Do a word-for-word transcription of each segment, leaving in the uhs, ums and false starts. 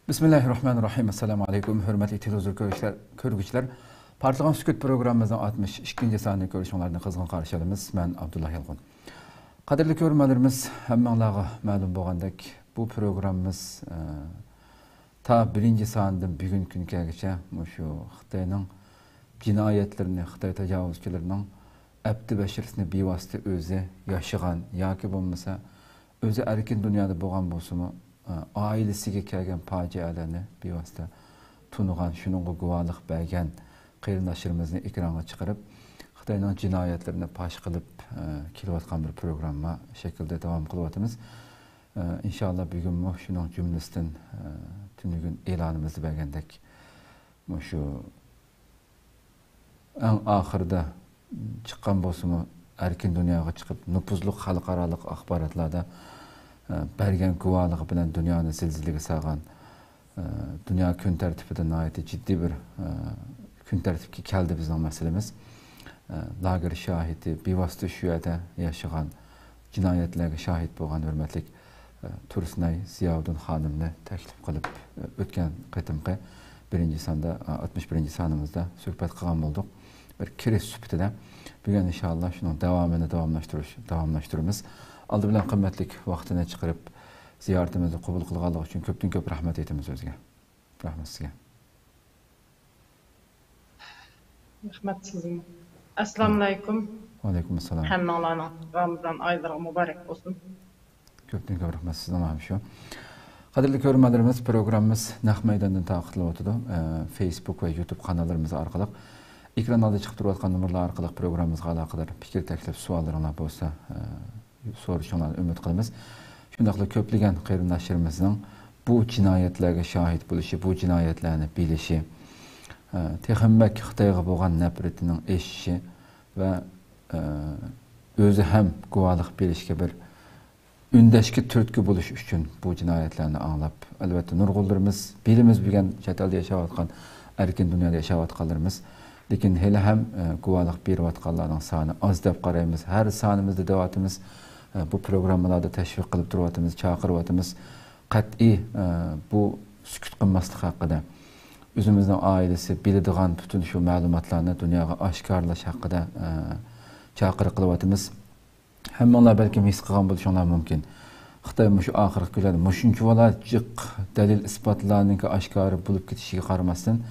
بىسمىللاھىررەھمانىررەھىم. ئەسسالامۇ ئەلەيكۇم، ھۆرمەتلىك تېلېۋىزور كۆرگۈچىلەر، كۆرگۈچىلەر. پارتلىغان سۈكۈت پروگراممىمىزنىڭ ئاتمىش ئىككىنچى سانىنى كۆرۈشۈڭلارنى قىزغىن قارشى ئالىمىز. مەن ئابدۇللا يالقۇن. قەدىرلىك كۆرۈرمەنلىرىمىز، ھەممىڭلارغا مەلۇم بولغاندەك، بۇ پروگراممىمىز، ئە، تا بىرىنچى سانىدىن بۈگۈنكى كۈنگىچە مۇشۇ خىتاينىڭ جىنايەتلىرىنى، خىتاي تاجاۋۇزچىلىرىنىڭ ئەپتى بەشىرىسىنى بىۋاسىتە ئۆزى ياشىغان ياكى بولمىسا ئۆزى ئەركىن دۇنيادا بولغان بولسىمۇ، ئائىلىسىگە كەلگەن پاجىئەلەرنى بىۋاسىتە تونۇغان، شۇنىڭغا گۇۋاھلىق بەرگەن قېرىنداشلىرىمىزنى ئېكرانغا چىقىرىپ، خىتاينىڭ جىنايەتلىرىنى پاش قىلىپ، ئە، كېلىۋاتقان بىر پروگرامما شەكلىدە داۋام قىلىۋاتىمىز. ئە، ئىنشاللا بۈگۈنمۇ شۇنىڭ جۈملىسىدىن، ئە، تۈنۈگۈن ئېلانىمىزدا بەرگەندەك، مۇشۇ ئەڭ ئاخىرىدا چىققان بولسىمۇ، ئەركىن دۇنياغا چىقىپ، نوپۇزلۇق خەلقئارالىق ئاخباراتلاردا، ئە، بەرگەن گۇۋاھلىقى بىلەن دۇنيانى زىلزىلىگە سالغان، ئە، دۇنيا كۈن تەرتىپىدە ناھايىتى جىددىي بىر، ئە، كۈن تەرتىپكە كەلدى بىزنىڭ مەسىلىمىز. ئە، لاگېر شاھىتى، بىۋاسىتە شۇ يەردە ياشىغان، جىنايەتلەرگە شاھىت بولغان ھۆرمەتلىك، ئە، تۇرسۇنئاي زىياۋۇدۇن خانىمنى تەكلىپ قىلىپ، ئە، ئۆتكەن قېتىمقى بىرىنچى ساندا، ئە، ئاتمىش بىرىنچى سانىمىزدا سۆھبەت قىلغان بولدۇق. بىر كىرىش سۈپىتىدە بۈگۈن ئىنشاللا شۇنىڭ داۋامىنى داۋاملاشتۇرۇش، داۋاملاشتۇرىمىز. ئالدى بىلەن قىممەتلىك ۋاقتىنى چىقىرىپ، زىيارىتىمىزنى قوبۇل قىلغانلىقى ئۈچۈن كۆپتىن كۆپ رەھمەت ئېيتىمىز ئۆزىگە. رەھمەت سىزگە. رەھمەت سىزگىمۇ. ئەسسالامۇئەلەيكۇم. ۋەئەلەيكۇم ئەسسالام. ھەممىڭلارنىڭ رامىزان ئايلىرىغا مۇبارەك بولسۇن. كۆپتىن كۆپ رەھمەت سىزنىڭ ھەم شۇ. قەدىرلىك كۆرۈرمەنلىرىمىز، پروگراممىمىز نەق مەيداندىن تارقىتىلىۋاتىدۇ. ئە، فېيسبۇك ۋە يۇتۇب قاناللىرىمىز ئارقىلىق ئېكران ئالدىدا چىقىپ تۇرۇۋاتقان نومۇرلار ئارقىلىق پروگراممىمىزغا ئالاقىدار پىكىر، تەكلىپ، سوئاللىرىڭلار بولسا، ئە، سورىشىڭلارنى ئۈمىد قىلىمىز. شۇنداقلا كۆپلىگەن قېرىنداشلىرىمىزنىڭ بۇ جىنايەتلەرگە شاھىت بولۇشى، بۇ جىنايەتلەرنى بىلىشى، ئە، تېخىمۇ بەك خىتايغا بولغان نەپرىتىنىڭ ئېشىشى ۋە، ئە، ئۆزى ھەم گۇۋاھلىق بېرىشكە بىر ئۈندەشكە تۈرتكە بولۇش ئۈچۈن بۇ جىنايەتلەرنى ئاڭلاپ، ئەلۋەتتە، نۇرغۇنلىرىمىز بىلىمىز بۈگۈن چەت ئەلدە ياشاۋاتقان، ئەركىن دۇنيادا ياشاۋاتقانلىرىمىز. لېكىن ھېلىھەم، ئە، گۇۋاھلىق بېرىۋاتقانلارنىڭ سانى ئاز دەپ قارايمىز. ھەر سانىمىزدا دەۋاتىمىز، ئە، بۇ پروگراممىلاردا تەشۋىق قىلىپ تۇرۇۋاتىمىز، چاقىرىۋاتىمىز. قەتئىي، ئە، بۇ سۈكۈت قىلماسلىق ھەققىدە، ئۆزىمىزنىڭ ئائىلىسى بىلىدىغان پۈتۈن شۇ مەلۇماتلارنى دۇنياغا ئاشكارىلاش ھەققىدە، ئە، چاقىرىق قىلىۋاتىمىز. ھەممىڭلار بەلكىم ھېس قىلغان بولۇشۇڭلار مۇمكىن. خىتاي مۇشۇ ئاخىرقى كۈنلەردە مۇشۇنچىۋالا جىق دەلىل-ئىسپاتلارنىڭكى ئاشكارا بولۇپ كېتىشىگە قارىماستىن،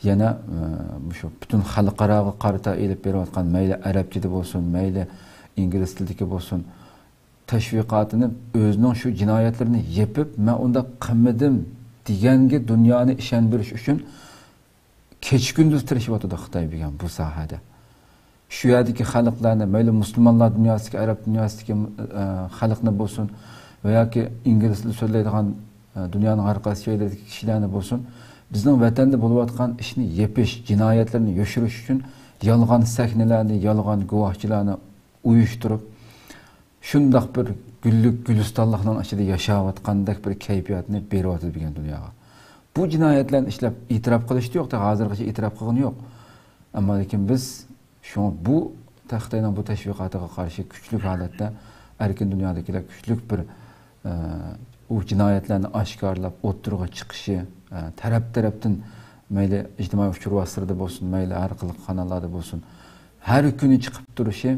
يەنە، ئە، مۇشۇ پۈتۈن خەلقئاراغا قارىتا ئېلىپ بېرىۋاتقان، مەيلى ئەرەبچىدە بولسۇن، مەيلى ئىنگلىز تىلىدىكى بولسۇن، تەشۋىقاتىنى ئۆزىنىڭ شۇ جىنايەتلىرىنى يېپىپ، مەن ئۇنداق قىلمىدىم دېگەنگە دۇنيانى ئىشەندۈرۈش ئۈچۈن كېچە-كۈندۈز تىرىشىۋاتىدۇ خىتاي بۈگۈن بۇ ساھەدە. شۇ يەردىكى خەلقلەرنى، مەيلى مۇسۇلمانلار دۇنياسىدىكى، ئەرەب دۇنياسىدىكى، ئە، خەلقنى بولسۇن ۋە ياكى ئىنگلىز تىلى سۆزلەيدىغان، ئە، دۇنيانىڭ ھەر قايسى جايلىرىدىكى كىشىلەرنى بولسۇن، بىزنىڭ ۋەتەندە بولۇۋاتقان ئىشنى يېپىش، جىنايەتلەرنى يوشۇرۇش ئۈچۈن يالغان سەھنىلەرنى، يالغان گۇۋاھچىلارنى ئۇيۇشتۇرۇپ، شۇنداق بىر گۈللۈك گۈلىستانلىقنىڭ ئىچىدە ياشاۋاتقاندەك بىر كەيپىياتنى بېرىۋاتىدۇ بۈگۈن دۇنياغا. بۇ جىنايەتلەرنى ئىشلەپ ئېتىراپ قىلىشتا يوق، ھازىرغىچە ئېتىراپ قىلغىنى يوق. ئەمما لېكىن بىز شۇڭا بۇ خىتاينىڭ بۇ تەشۋىقاتىغا قارشى كۈچلۈك ھالەتتە ئەركىن دۇنيادىكىلەر كۈچلۈك بىر، ئە، ئۇ جىنايەتلەرنى ئاشكارىلاپ ئوتتۇرىغا چىقىشى، ئە، تەرەپ-تەرەپتىن مەيلى ئىجتىمائىي ئۇچۇر ۋاسىتىلىرىدە بولسۇن، مەيلى ھەر قىلىق قاناللاردا بولسۇن، ھەر كۈنى چىقىپ تۇرۇشى،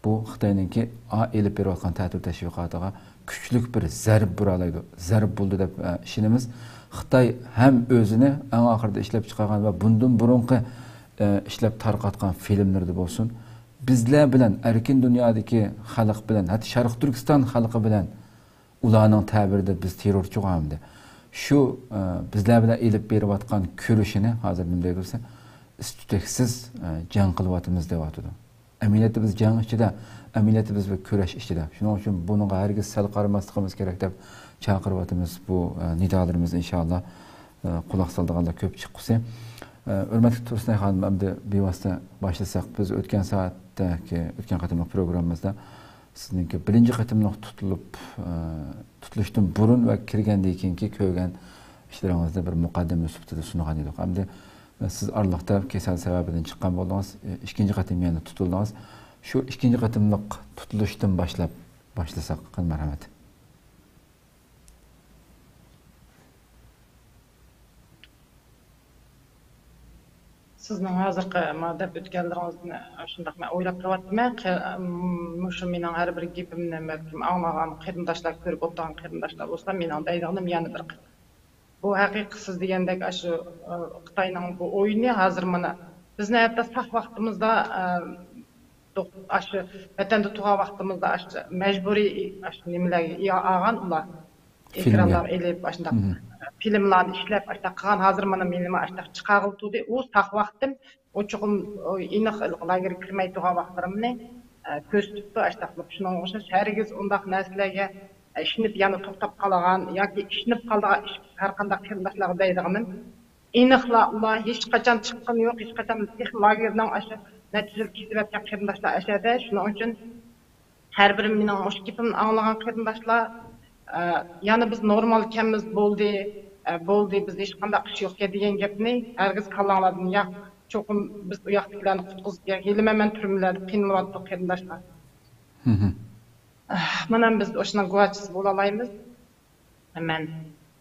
بۇ خىتاينىڭكى ئا-، ئېلىپ بېرىۋاتقان تەتۈر تەشۋىقاتىغا كۈچلۈك بىر زەربە ئۇرالايدۇ. زەربە بولىدۇ دەپ، ئە، ئىشىنىمىز. خىتاي ھەم ئۆزىنى ئەڭ ئاخىرىدا ئىشلەپ چىقارغان ۋە بۇندىن بۇرۇنقى، ئە، ئىشلەپ تارقاتقان فىلىملىرىدە بولسۇن، بىزلەر بىلەن، ئەركىن دۇنيادىكى خەلق بىلەن، ھەتتا شەرقىي تۈركىستان خەلقى بىلەن، ئۇلارنىڭ تەبىرىدە بىز تېررورچىغۇ ئەمدى. شۇ، ئە، بىزلەر بىلەن ئېلىپ بېرىۋاتقان كۈرىشىنى ھازىر نېمە دەيدۇ دېسە، ئىس-تۈتەكسىز، ئە، جەڭ قىلىۋاتىمىز دەۋاتىدۇ. ئەمەلىيەتتە بىز جەڭ ئىچىدە، ئەمەلىيەتتە بىز بىر كۈرەش ئىچىدە. شۇنىڭ ئۈچۈن بۇنىڭغا ھەرگىز سەل قارىماسلىقىمىز كېرەك دەپ چاقىرىۋاتىمىز. بۇ، ئە، نىدالىرىمىز ئىنشاللا، ئە، قۇلاق سالىدىغانلار كۆپ چىققۇسى. ئە، ھۆرمەتلىك تۇرسۇنئاي خانىم، ئەمدى بىۋاسىتە باشلىساق، بىز ئۆتكەن سائەتتىكى، ئۆتكەن قېتىملىق پروگراممىمىزدا سىزنىڭكى بىرىنچى قېتىملىق تۇتۇلۇپ، ئە، تۇتۇلۇشتىن بۇرۇن ۋە كىرگەندىن كېيىنكى كۆرگەن ئىشلىرىڭىزنى بىر مۇقەددىمە سۈپىتىدە سۇنغان ئىدۇق. ئەمدى، ئە، سىز ئارىلىقتا كېسەل سەۋەبىدىن چىققان بولدىڭىز، ئە، ئىككىنچى قېتىم يەنە تۇتۇلدىڭىز. شۇ ئىككىنچى قېتىملىق تۇتۇلۇشتىن باشلاپ باشلىساق، قېنى مەرھەمەت. سىزنىڭ ھازىرقى ما دەپ ئۆتكەنلىرىڭىزنى شۇنداق مەن ئويلاپ تۇرۇۋاتىمەن. قى-، مۇشۇ مېنىڭ ھەر بىر گېپىمنى بەلكىم ئاڭلىغان قېرىنداشلار، كۆرۈپ ئولتۇرغان قېرىنداشلار بولسا، مېنىڭ دەيدىغىنىم يەنە بىر قېتىم. بۇ ھەقىقىي سىز دېگەندەك ئاشۇ، ئە، خىتاينىڭ بۇ ئويۇنى ھازىر مانا بىزنى ھەتتا ساق ۋاقتىمىزدا، ئە، دوق-، ئاشۇ ۋەتەندە تۇرغان ۋاقتىمىزدا ئاشۇ مەجبۇرىي ئاشۇ نېمىلەرگە ئالغان ئۇلار. فىلىمگە. ئېكرانلارغا ئېلىپ، ئاشۇنداق فىلىملارنى ئىشلەپ، ئاشۇنداق قىلغان. ھازىر مانا مېنىمۇ ئاشۇنداق چىقارغىلى تۇردى. ئۇ ساق ۋاقتىم، ئۇ چوقۇم ئېنىق لاگېرغا كىرمەي تۇرغان ۋاقىتلىرىمنى، ئە، كۆرسىتىپتۇ. ئاشۇنداق شۇنىڭغا ئوخشاش ھەرگىز ئۇنداق نەرسىلەرگە، ئە، ئىشىنىپ يەنە توختاپ قالغان ياكى ئىشىنىپ قالىدىغان ئىش ھەر قانداق قېرىنداشلارغا دەيدىغىنىم، ئېنىقلا ئۇلار ھېچقاچان چىققىنى يوق، ھېچقاچان تېخى لاگېرنىڭ ئاشۇ نەچچە يىل كېتىۋەتكەن قېرىنداشلار ئەشەدە. شۇنىڭ ئۈچۈن ھەر بىر مېنىڭ مۇشۇ گېپىمنى ئاڭلىغان قېرىنداشلار، ئە، يەنە بىز نورمال ئىكەنمىز، بولدى، ئە، بولدى، بىزدە ھېچقانداق ئىش يوقكەن دېگەن گەپنى ھەرگىز كاللاڭلاردىن ياق. چوقۇم بىز ئۇ ياقتىكىلەرنى قۇتقۇزۇپ، ھېلىمۇ مەن تۈرمىلەردە قىينىلىۋاتىدۇ قېرىنداشلار. مانا بىز ئاشۇنىڭ گۇۋاھچىسى بولالايمىز. مەن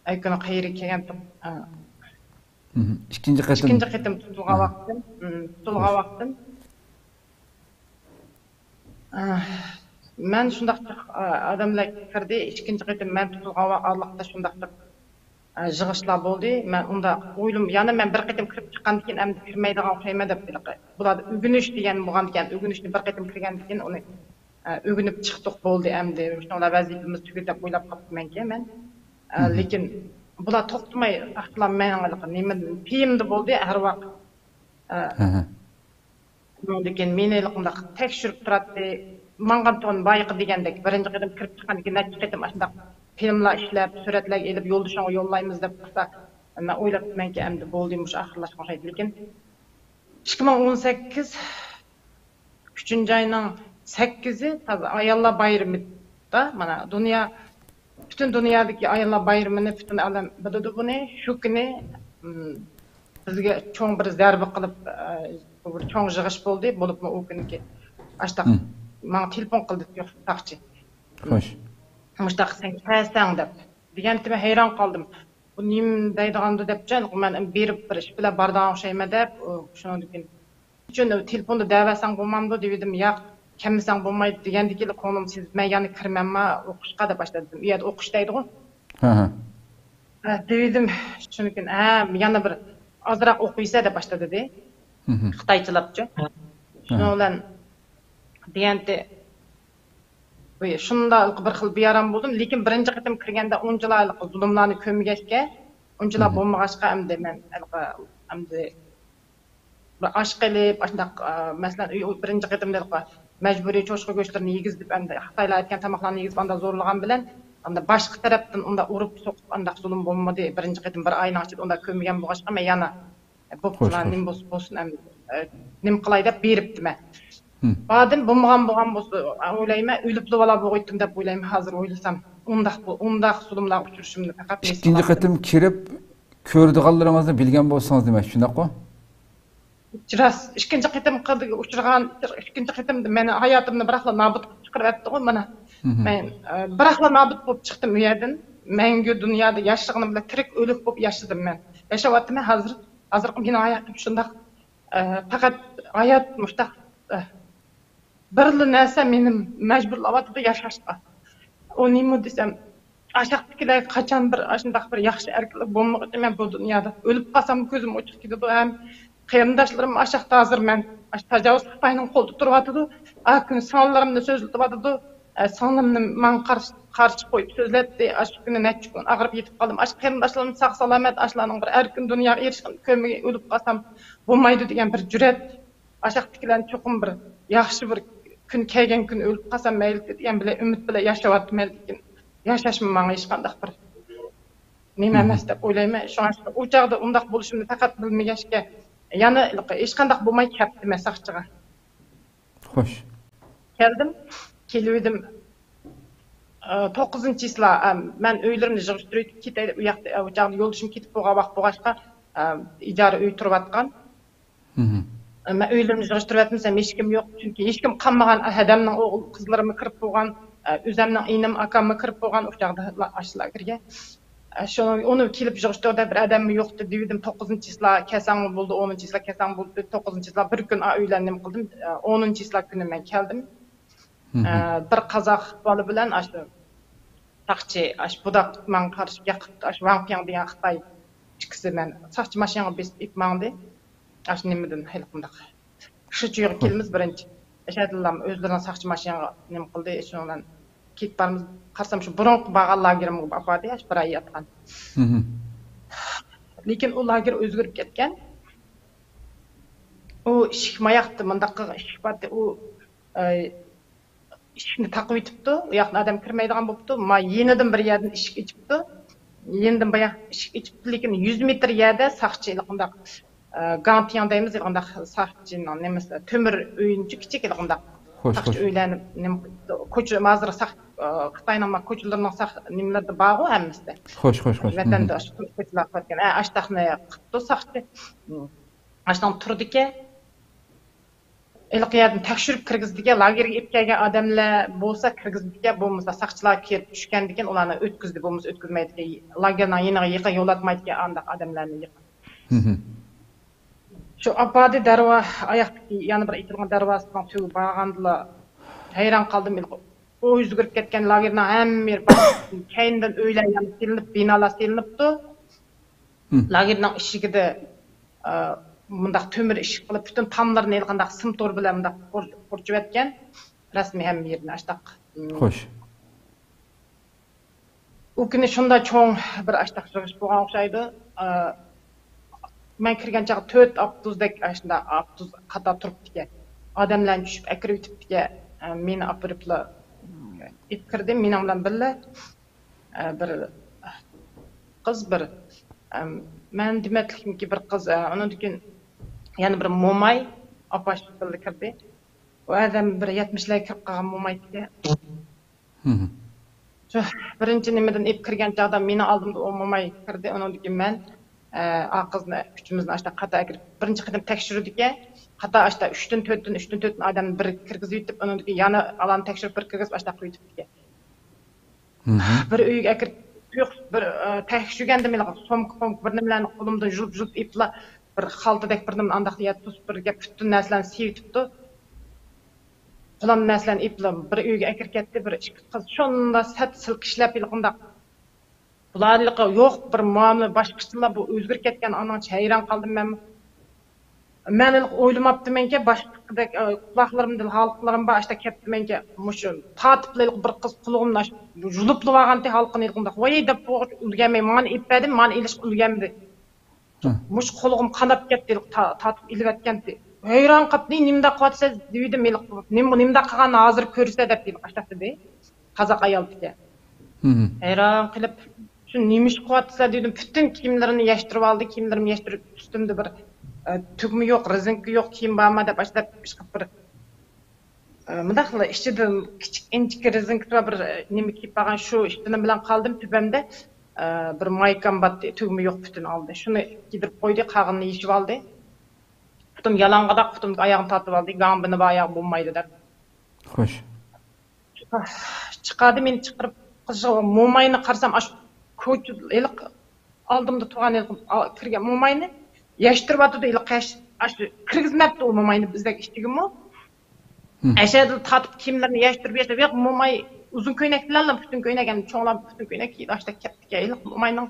ئەيكۈنى قەيەرگە كەلگەنتىم؟ ئىككىنچى قېتىم. ئىككىنچى قېتىم تۇتۇلغان ۋاقتىم، ئىم، تۇتۇلغان ۋاقتىم. ئە، مەن شۇنداق، ئە، ئادەملەر كىردى. ئىككىنچى قېتىم مەن تۇتۇلغان ۋاقىتلىقتا شۇنداق، ئە، يىغىشلار بولدى. مەن ئۇنداق ئويلىما-، يەنە مەن بىر قېتىم كىرىپ چىققاندىن كېيىن ئەمدى كىرمەيدىغان ئوخشايمەن دەپ، بۇلاردا ئۆگىنىش دېگەن بولغانىكەن، ئۆگىنىشنى بىر قېتىم كىرگەندىن كېيىن ئۇنى، ئە، ئۆگىنىپ چىقتۇق، بولدى ئەمدى. شۇنىڭ بىلەن ۋەزىپىمىز تۈگىدى دەپ ئويلاپ قاپتىمەنكەن مەن. ئە، لېكىن بۇلار توختىماي، ساقچىلار مېنىڭ نېمە، پېيىمدە بولدى ھەر ۋاقىت. ئە، شۇنىڭدىن كېيىن مېنى ھېلىقىنداق تەكشۈرۈپ تۇراتتى. ماڭغان تون بايىقى دېگەندەك، بىرىنچى قېتىم كىرىپ چىققاندىن كېيىن نەچچە قېتىم ئاشۇنداق فىلىملار ئىشلەپ، سۈرەتلەرگە ئېلىپ، يولدىشىڭغا يوللايمىز دەپ قىلسا، مەن ئويلاپتىمەنكى، ئەمدى بولدى، مۇشۇ ئاخىرلاشقان ئوخشايدۇ. لېكىن ئىككى مىڭ ئون سەككىز ئۈچىنچى ئاينىڭ سەككىزى تازا ئاياللار بايرىمىدا، مانا، دۇنيا، پۈتۈن دۇنيادىكى ئاياللار بايرىمىنى پۈتۈن ئالەم بىلىدۇ بۇنى. شۇ كۈنى، ئىم، بىزگە چوڭ بىر زەربە قىلىپ، ئە، بۇ بىر چوڭ يىغىش بولدى. بولۇپمۇ ئۇ كۈنىكى ئاشتاق ماڭا تېلېفون قىلدى ساقچى. خوش. مۇشتاق سەن كەلسەڭ دەپ دېگەنتىمە ھەيران قالدىم. بۇ نېمە دەيدىغاندۇ دەپچە، مەن بېرىپ بىر ئىش بىلەن بارىدىغان ئوخشايمەن دەپ، ئۇ شۇنىڭدىن كېيىن ئۈچۈن تېلېفوندا دەۋەرسەڭ بولمامدۇ دېۋىدىم. ياق، كەلمىسەڭ بولمايدۇ دېگەندىكىن كۆڭلۈم سېزىپ، مەن يەنە كىرمەنما ئوقۇشقا دەپ باشلىدىم. ئۇ يەردە ئوقۇش دەيدىغۇ. ھە، دېۋىدىم، شۇنىڭكىن، ھە، يەنە بىر ئازراق ئوقۇيسە دەپ باشلىدى. خىتايچىلاپچۇ. شۇنىڭ بىلەن دېگەنتى، شۇنداق بىر خىل بىئارام بولدۇم. لېكىن بىرىنچى قېتىم كىرگەندە ئۇنچىلا زۇلۇملارنى كۆرمىگەچكە، ئۇنچىلا بولمىغاچقا، ئەمدى مەن ئەمدى بىر ئاش قىلىپ، ئاشۇنداق، ئە، مەسىلەن، ئۆي، بىرىنچى قېتىمدا مەجبۇرىي چوشقا گۆشلىرىنى يېگۈزۈپ، ئەمدى خىتايلار ئەتكەن تاماقلارنى يېگۈزۈپ، ئاندا زورلىغان بىلەن، ئاندا باشقا تەرەپتىن ئۇندا ئۇرۇپ سوقۇپ، ئانداق زۇلۇم بولمىدى. بىرىنچى قېتىم بىر ئاينىڭ ئىچىدە ئۇنداق كۆرمىگەن بولغاچقا، مەن يەنە، ئە، بوپتۇ، نېمە بولسا بولسۇن، ئەمدى، ئە، نېمە قىلاي دەپ بېرىپتىمەن. بادىن بولمىغان بولغان بولسا، ئويلايمەن، ئۆلۈپلا بالا بولغۇيتتۇم دەپ ئويلايمەن، ھازىر ئويلىسام. ئۇنداق، ئۇنداق زۇلۇملارغا ئۇچرىشىمنى پەقەت ئىككىنچى قېتىم كىرىپ، كۆرىدىغانلىرىڭىزنى بىلگەن بولسىڭىز، دېمەك، شۇنداققۇ؟ راست، ئىككىنچى قېتىم قىلدى، ئۇچرىغان، ئىككىنچى قېتىم مېنى ھاياتىمنى بىراقلا نابۇت قىلىپ چىقىرىۋەتتىغۇ، مانا. مەن، ئە، بىراقلا نابۇت بولۇپ چىقتىم ئۇ يەردىن. مەڭگۈ دۇنيادا ياشىغىنىم بىلەن تىرىك ئۆلۈك بولۇپ ياشىدىم مەن. ياشاۋاتىمەن ھازىر. ھازىرقى مېنىڭ ھاياتىم شۇنداق. ئە، پەقەت ھايات مۇشتاق، ئە، بىرلا نەرسە مېنى مەجبۇرلاۋاتىدۇ ياشاشقا. ئۇ نېمە دېسەم، ئاشاقتىكىلەر قاچان بىر ئاشۇنداق بىر ياخشى ئەركىنلىك بولمىغۇچە مەن بۇ دۇنيادا ئۆلۈپ قالسام كۆزۈم ئوچۇق كېتىدۇ. ھەم قېرىنداشلىرىم ئاشاقتا ھازىر مەن ئاشۇ تاجاۋۇز خىتاينىڭ قولىدا تۇرۇۋاتىدۇ. ئا كۈنى سىڭىللىرىمنى سۆزلىتىۋاتىدۇ. ئە، سىڭلىمنى ماڭا قارشى، قارشى قويۇپ سۆزلەتتى. ئاشۇ كۈنى نەچچە كۈن ئاغرىپ يېتىپ قالدىم. ئاشۇ قېرىنداشلىرىم ساق سالامەت، ئاشۇلارنىڭ بىر ئەركىن دۇنياغا ئېرىشكىنىنى كۆرمىگەن ئۆلۈپ قالسام بولمايدۇ دېگەن بىر جۈرئەت. ئاشاقتىكىلەرنى چوقۇم بىر ياخشى بىر كۈن كەلگەن كۈنى ئۆلۈپ قالسام مەيلى دېگەن بىلەن ئۈمىد بىلەن ياشاۋاتىمەن، لېكىن ياشاشمۇ ماڭا ھېچقانداق بىر نېمە ئەمەس دەپ ئويلايمەن. شۇڭا ئۇ چاغدا ئۇنداق بولۇشۇمنى پەقەت بىلمىگەچكە، يەنە ھېچقانداق بولماي كەپتىمەن ساقچىغا. خوش. كەلدىم، كېلىۋىدىم. ئە، توققۇزىنچى چىسلا، ئە، مەن ئۆيلىرىمنى يىغىشتۇرۇپ كېتەي دەپ، ئۇ ياقتا، ئە، ئۇ چاغدا يولدىشىم كېتىپ بولغان ۋاقىت بولغاچقا، ئە، ئىجارە ئۆي تۇرۇۋاتقان. مەن ئۆيلىرىمنى يىغىشتۇرۇۋەتمىسەم، ھېچكىم يوق. چۈنكى ھېچكىم قالمىغان، ھەدەمنىڭ ئوغۇل قىزلىرىمۇ كىرىپ بولغان، ئە، ئۆزەمنىڭ ئىنىم، ئاكاممۇ كىرىپ بولغان ئۇ چاغدا لا-، ئاشۇ لاگېرگە. شۇنىڭ، ئۇنى كېلىپ يىغىشتۇر دەپ بىر ئادەممۇ يوق دېدى، دېدىم، توققۇزىنچى چىسلا كەلسەڭمۇ بولدى، ئونىنچى چىسلا كەلسەڭ بولدى، توققۇزىنچى چىسلا بىر كۈن ئا-، ئۆيلەن نېمە قىلدىم، ئونىنچى چىسلا كۈنى مەن كەلدىم. ئە، بىر قازاق بالا بىلەن ئاشۇ ساقچى، ئاشۇ بۇداق ماڭا قارشى ياقىپتۇ، ئاشۇ ۋاڭ پياڭ دېگەن خىتاي ئىككىسى مەن ساقچى ماشىنىغا بېسىپ ئېلىپ ماڭدى. ئاشۇ نېمىدىن ھېلىقى مۇنداق شىچۈيغا كېلىمىز بىرىنچى. ئەشەدىللام ئۆزلىرىنىڭ ساقچى ماشىنىغا نېمە قىلدى، شۇنىڭ بىلەن كېتىپ بارىمىز. قارىسام، شۇ بۇرۇنقى بارغان لاگېرىمغا ئاپاردى، ئاشۇ بىر ئاي ياتقان. لېكىن ئۇ لاگېر ئۆزگىرىپ كەتكەن. ئۇ ئىشىك ماياقتا مۇنداق قىلغان ئىشىك بارتى، ئۇ، ئە، ئىشىكنى تاقىۋېتىپتۇ. ئۇ ياقتىن ئادەم كىرمەيدىغان بوپتۇ. ما يېنىدىن بىر يەردىن ئىشىك ئېچىپتۇ. يېنىدىن باياق ئىشىك ئېچىپتۇ، لېكىن يۈز مېتىر يەردە ساقچى ھېلىقىنداق، ئە، گاڭتياڭ دەيمىز، ھېلىقىنداق ساقچىنىڭ نېمىسى، تۆمۈر ئۆيىنچۇ كىچىك ھېلىقىنداق. خوش، ساقچى خوش. ئۆيلەرنى نېمە قىلىپتۇ. كوچا، ھازىر ساق-، ئە، خىتاينىڭ ما كوچىلىرىنىڭ ساق-، نېمىلىرىدە بارغۇ ھەممىسىدە. خوش، خوش، خوش. ۋەتەندە ئاشۇ كوچىلار قىلىۋەتكەن. ئە، ئاشتاقنى قىپتۇ ساقچى. ئاشتاق تۇرىدىكەن. ھېلىقى يەردىن تەكشۈرۈپ كىرگۈزىدىكەن، لاگېرغا ئېلىپ كەلگەن ئادەملەر بولسا كىرگۈزىدىكەن، بولمىسا ساقچىلار كىرىپ چۈشكەندىكىن ئۇلارنى ئۆتكۈزدى، بولمىسا ئۆتكۈزمەيدىكەن، لاگېرنىڭ يېنىغا يېقىن يولاتمايدىكەن ئانداق ئادەملەرنى يېقىن. شۇ ئاپاردى دەرۋا، ئاياقتىكى يەنە بىر ئېچىلغان دەرۋازىسىنىڭ تۈۋىگە بارغاندىلا ھەيران قالدىم. ئۇ يۈزگۈرۈپ كەتكەن لاگېرنىڭ ھەممە يېرى بار. كەينىدىن ئۆيلەر يەنە سېلىنىپ، بىنالار سېلىنىپتۇ. لاگېرنىڭ ئىشىكىدە، ئە، مۇنداق تۆمۈر ئىشىك قىلىپ، پۈتۈن تاملىرىنى ھېلىقانداق سىم تور بىلەن مۇنداق قۇر-، قۇرچىۋەتكەن. رەسمىي ھەممە يېرىنى ئاشتاق. خوش. ئۇ كۈنى شۇنداق چوڭ بىر ئاشتاق يىغىش بولغان ئوخشايدۇ. ئە، مەن كىرگەن چاغدا تۆت ئاپتوبۇسدەك ئاشۇنداق ئاپتوبۇس قاتار تۇرۇپتىكەن. ئادەملەرنى چۈشۈپ ئەكىرىۋېتىپتىكەن. ئە، مېنى ئاپىرىپلا ئېلىپ كىردى. مېنىڭ بىلەن بىللە ئە، بىر قىز، بىر، ئەم، مەن دېمەتلىكمىكى بىر قىز، ئە، ئۇنىڭدىن كېيىن يەنە بىر موماي ئاپاش بىللە كىردى. ئۇ ئادەم بىر يەتمىشلەرگە كىرىپ قالغان موماي ئىكەن. شۇ بىرىنچى نېمىدىن ئېلىپ كىرگەن چاغدا مېنىڭ ئالدىمدا ئۇ موماي كىردى، ئۇنىڭدىن كېيىن مەن، ئە، ئا قىزنى، ئۈچىمىزنى ئاشۇنداق قاتار ئەكىرىپ، بىرىنچى قېتىم تەكشۈرىدىكەن. قاتار ئاشۇنداق ئۈچتىن، تۆتتىن، ئۈچتىن، تۆتتىن ئادەمنى بىر كىرگۈزۈۋېتىپ، ئۇنىڭدىن كېيىن يەنە ئالانى تەكشۈرۈپ بىر كىرگۈزۈپ ئاشۇنداق قويۇۋېتىپتىكەن. بىر ئۆيگە ئەكىرىپ، يوق، بىر، ئە، تەكشۈرگەندە مېنىڭ سومكا، پومكا بىر نېمىلەرنى قولۇمدىن يۇلۇپ، يۇلۇپ ئېلىپلا، بىر خالتىدەك بىر نېمىنى ئانداق يەتتە بىرگە پۈتۈن نەرسىلەرنى سىيىۋېتىپتۇ. قولام نەرسىلەرنى ئېلىپلا بىر ئۆيگە ئەكىرىپ كەتتى، بىر ئىككى قىز شۇنداق سەت سىلكىشلەپ ھېلىقىنداق. بۇلارنىڭ يوق بىر مۇئامىلە باشقىچىلا، بۇ ئۆزگىرىپ كەتكەن ئانىڭچە ھەيران قالدىم مەنمۇ. مەن ھېلىقى ئويلىماپتىمەنكى، باشقىدەك، ئە، قۇلاقلىرىمدا ھالقىلىرىم بار، ئاشتا كەپتىمەنكى، مۇشۇ تارتىپلا ھېلىقى بىر قىز قۇلىقىمنى ئاشۇ يۇلۇپلىۋالغانتى، ھالقىنى ھېلىقىنداق، ۋاي دەپ بولغۇچە ئۈلگەرمەي، مانا ئېلىپ بەردىم، مانا ئېلىشقا ئۈلگەرمىدى. مۇشۇ قۇلىقىم قاناپ كەتتى، ھېلىقى تا-، تارتىپ ئېلىۋەتكەنتى. ھەيران قاپتۇ، نېمىنداق قىلىۋاتىسىز دېدىم، ھېلىقى نېمە، نېمىنداق قىلغاننى ھازىر كۆرىسىلەر دەپ ھېلىقى ئاشتا دېدى. قازاق ئايال ئىكەن. ھەيران قېلىپ، شۇ نېمە ئىش قىلىۋاتىسىلەر دېدىم. پۈتۈن كىيىملىرىنى يەشتۈرۈۋالدى. كىيىملىرىمنى يەشتۈرۈپ، ئۈستۈمدە بىر، ئە، تۈگمە يوق، رېزىنكا يوق، كىيىم بارما دەپ، ئاشۇنداق ئىشقىلىپ بىر، ئە، مۇنداقلا ئىچىدە كىچىك ئىنچىكە رېزىنكىسى بار بىر، ئە، نېمە كىيىپ بارغان، شۇ ئىشتىنىم بىلەن قالدىم. تۆپەمدە، ئە، بىر مايكام بارتى، تۈگمە يوق، پۈتۈن ئالدى. شۇنى كىيدۈرۈپ قويدى، قالغىنىنى يېشىۋالدى. پۇتۇم يالاڭغىداق، پۇتۇمدىكى ئاياغنى تارتىۋالدى. گاڭبىنى بار ئاياغ بولمايدۇ دەپ. خوش. چىقاردى، مېنى چىقىرىپ، قىز موماينى قارىسام، ئاشۇ كوچا، ھېلىقى ئالدىمدا تۇرغان ھېلىقى ئا-، كىرگەن موماينى يەشتۈرۈۋاتىدۇ، ھېلىقى قەش-، ئاشۇ كىرگۈزمەپتۇ ئۇ موماينى بىزدەك ئىچىگىمۇ. ئەشەدىل تارتىپ كىيىملىرىنى يەشتۈرۈپ، يەشتۈرۈپ، ھېلىقى موماي ئۇزۇن كۆينەك بىلەنلا پۈتۈن كۆينەك، يەنى چوڭلار پۈتۈن كۆينەك كىيىدۇ، ئاشۇنداق كەپتىكەن، ھېلىقى موماينىڭ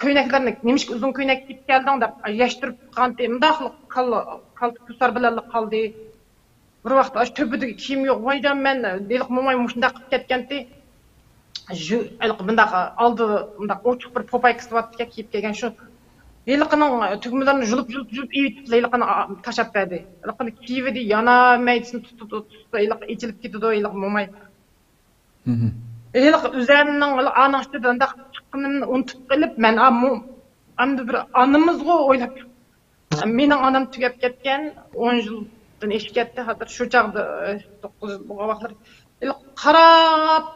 كۆينەكلىرىنى نېمىشقا ئۇزۇن كۆينەك كىيىپ كەلدىڭ دەپ يەشتۈرۈپ قالغانتى، مۇنداقلا كاللا، كالتە كۇسار بىلەنلا قالدى. بىر ۋاقىت ئاشۇ تۆپىدىكى كىيىم يوق، ۋايجان مەن، ھېلىقى موماي مۇشۇنداق قىلىپ كەتكەنتى. ژۇ-، ھېلىقى مۇنداق ئالدىدا مۇنداق ئوچۇق بىر پوپايكىسى بارتىكەن، كىيىپ كەلگەن شۇ. ھېلىقىنىڭ تۈگمىلىرىنى يۇلۇپ، يۇلۇپ، يۇلۇپ ئېلىۋېتىپلا ھېلىقىنى تاشلاپ بەردى. ھېلىقىنى كىيىۋىدى، يانا مەيدىسىنى تۇتۇپ، تۇتۇپ، ھېلىقى ئېچىلىپ كېتىدۇ، ھېلىقى موماي. ھېلىقى ئۆزەمنىڭ ئاناڭ ئىچىدە ئۇنداق چىققىنىمنى ئۇنتۇپ قېلىپ، مەن ئا-، مۇ-، ئەمدى بىر ئانىمىزغۇ ئويلاپ، مېنىڭ ئانام تۈگەپ كەتكەن، ئون يىلدىن ئېشىپ كەتتى ھازىر. شۇ چاغدا، ئە، توققۇز يىل بولغان ۋاقىتلار. ھېلىقى قاراپ،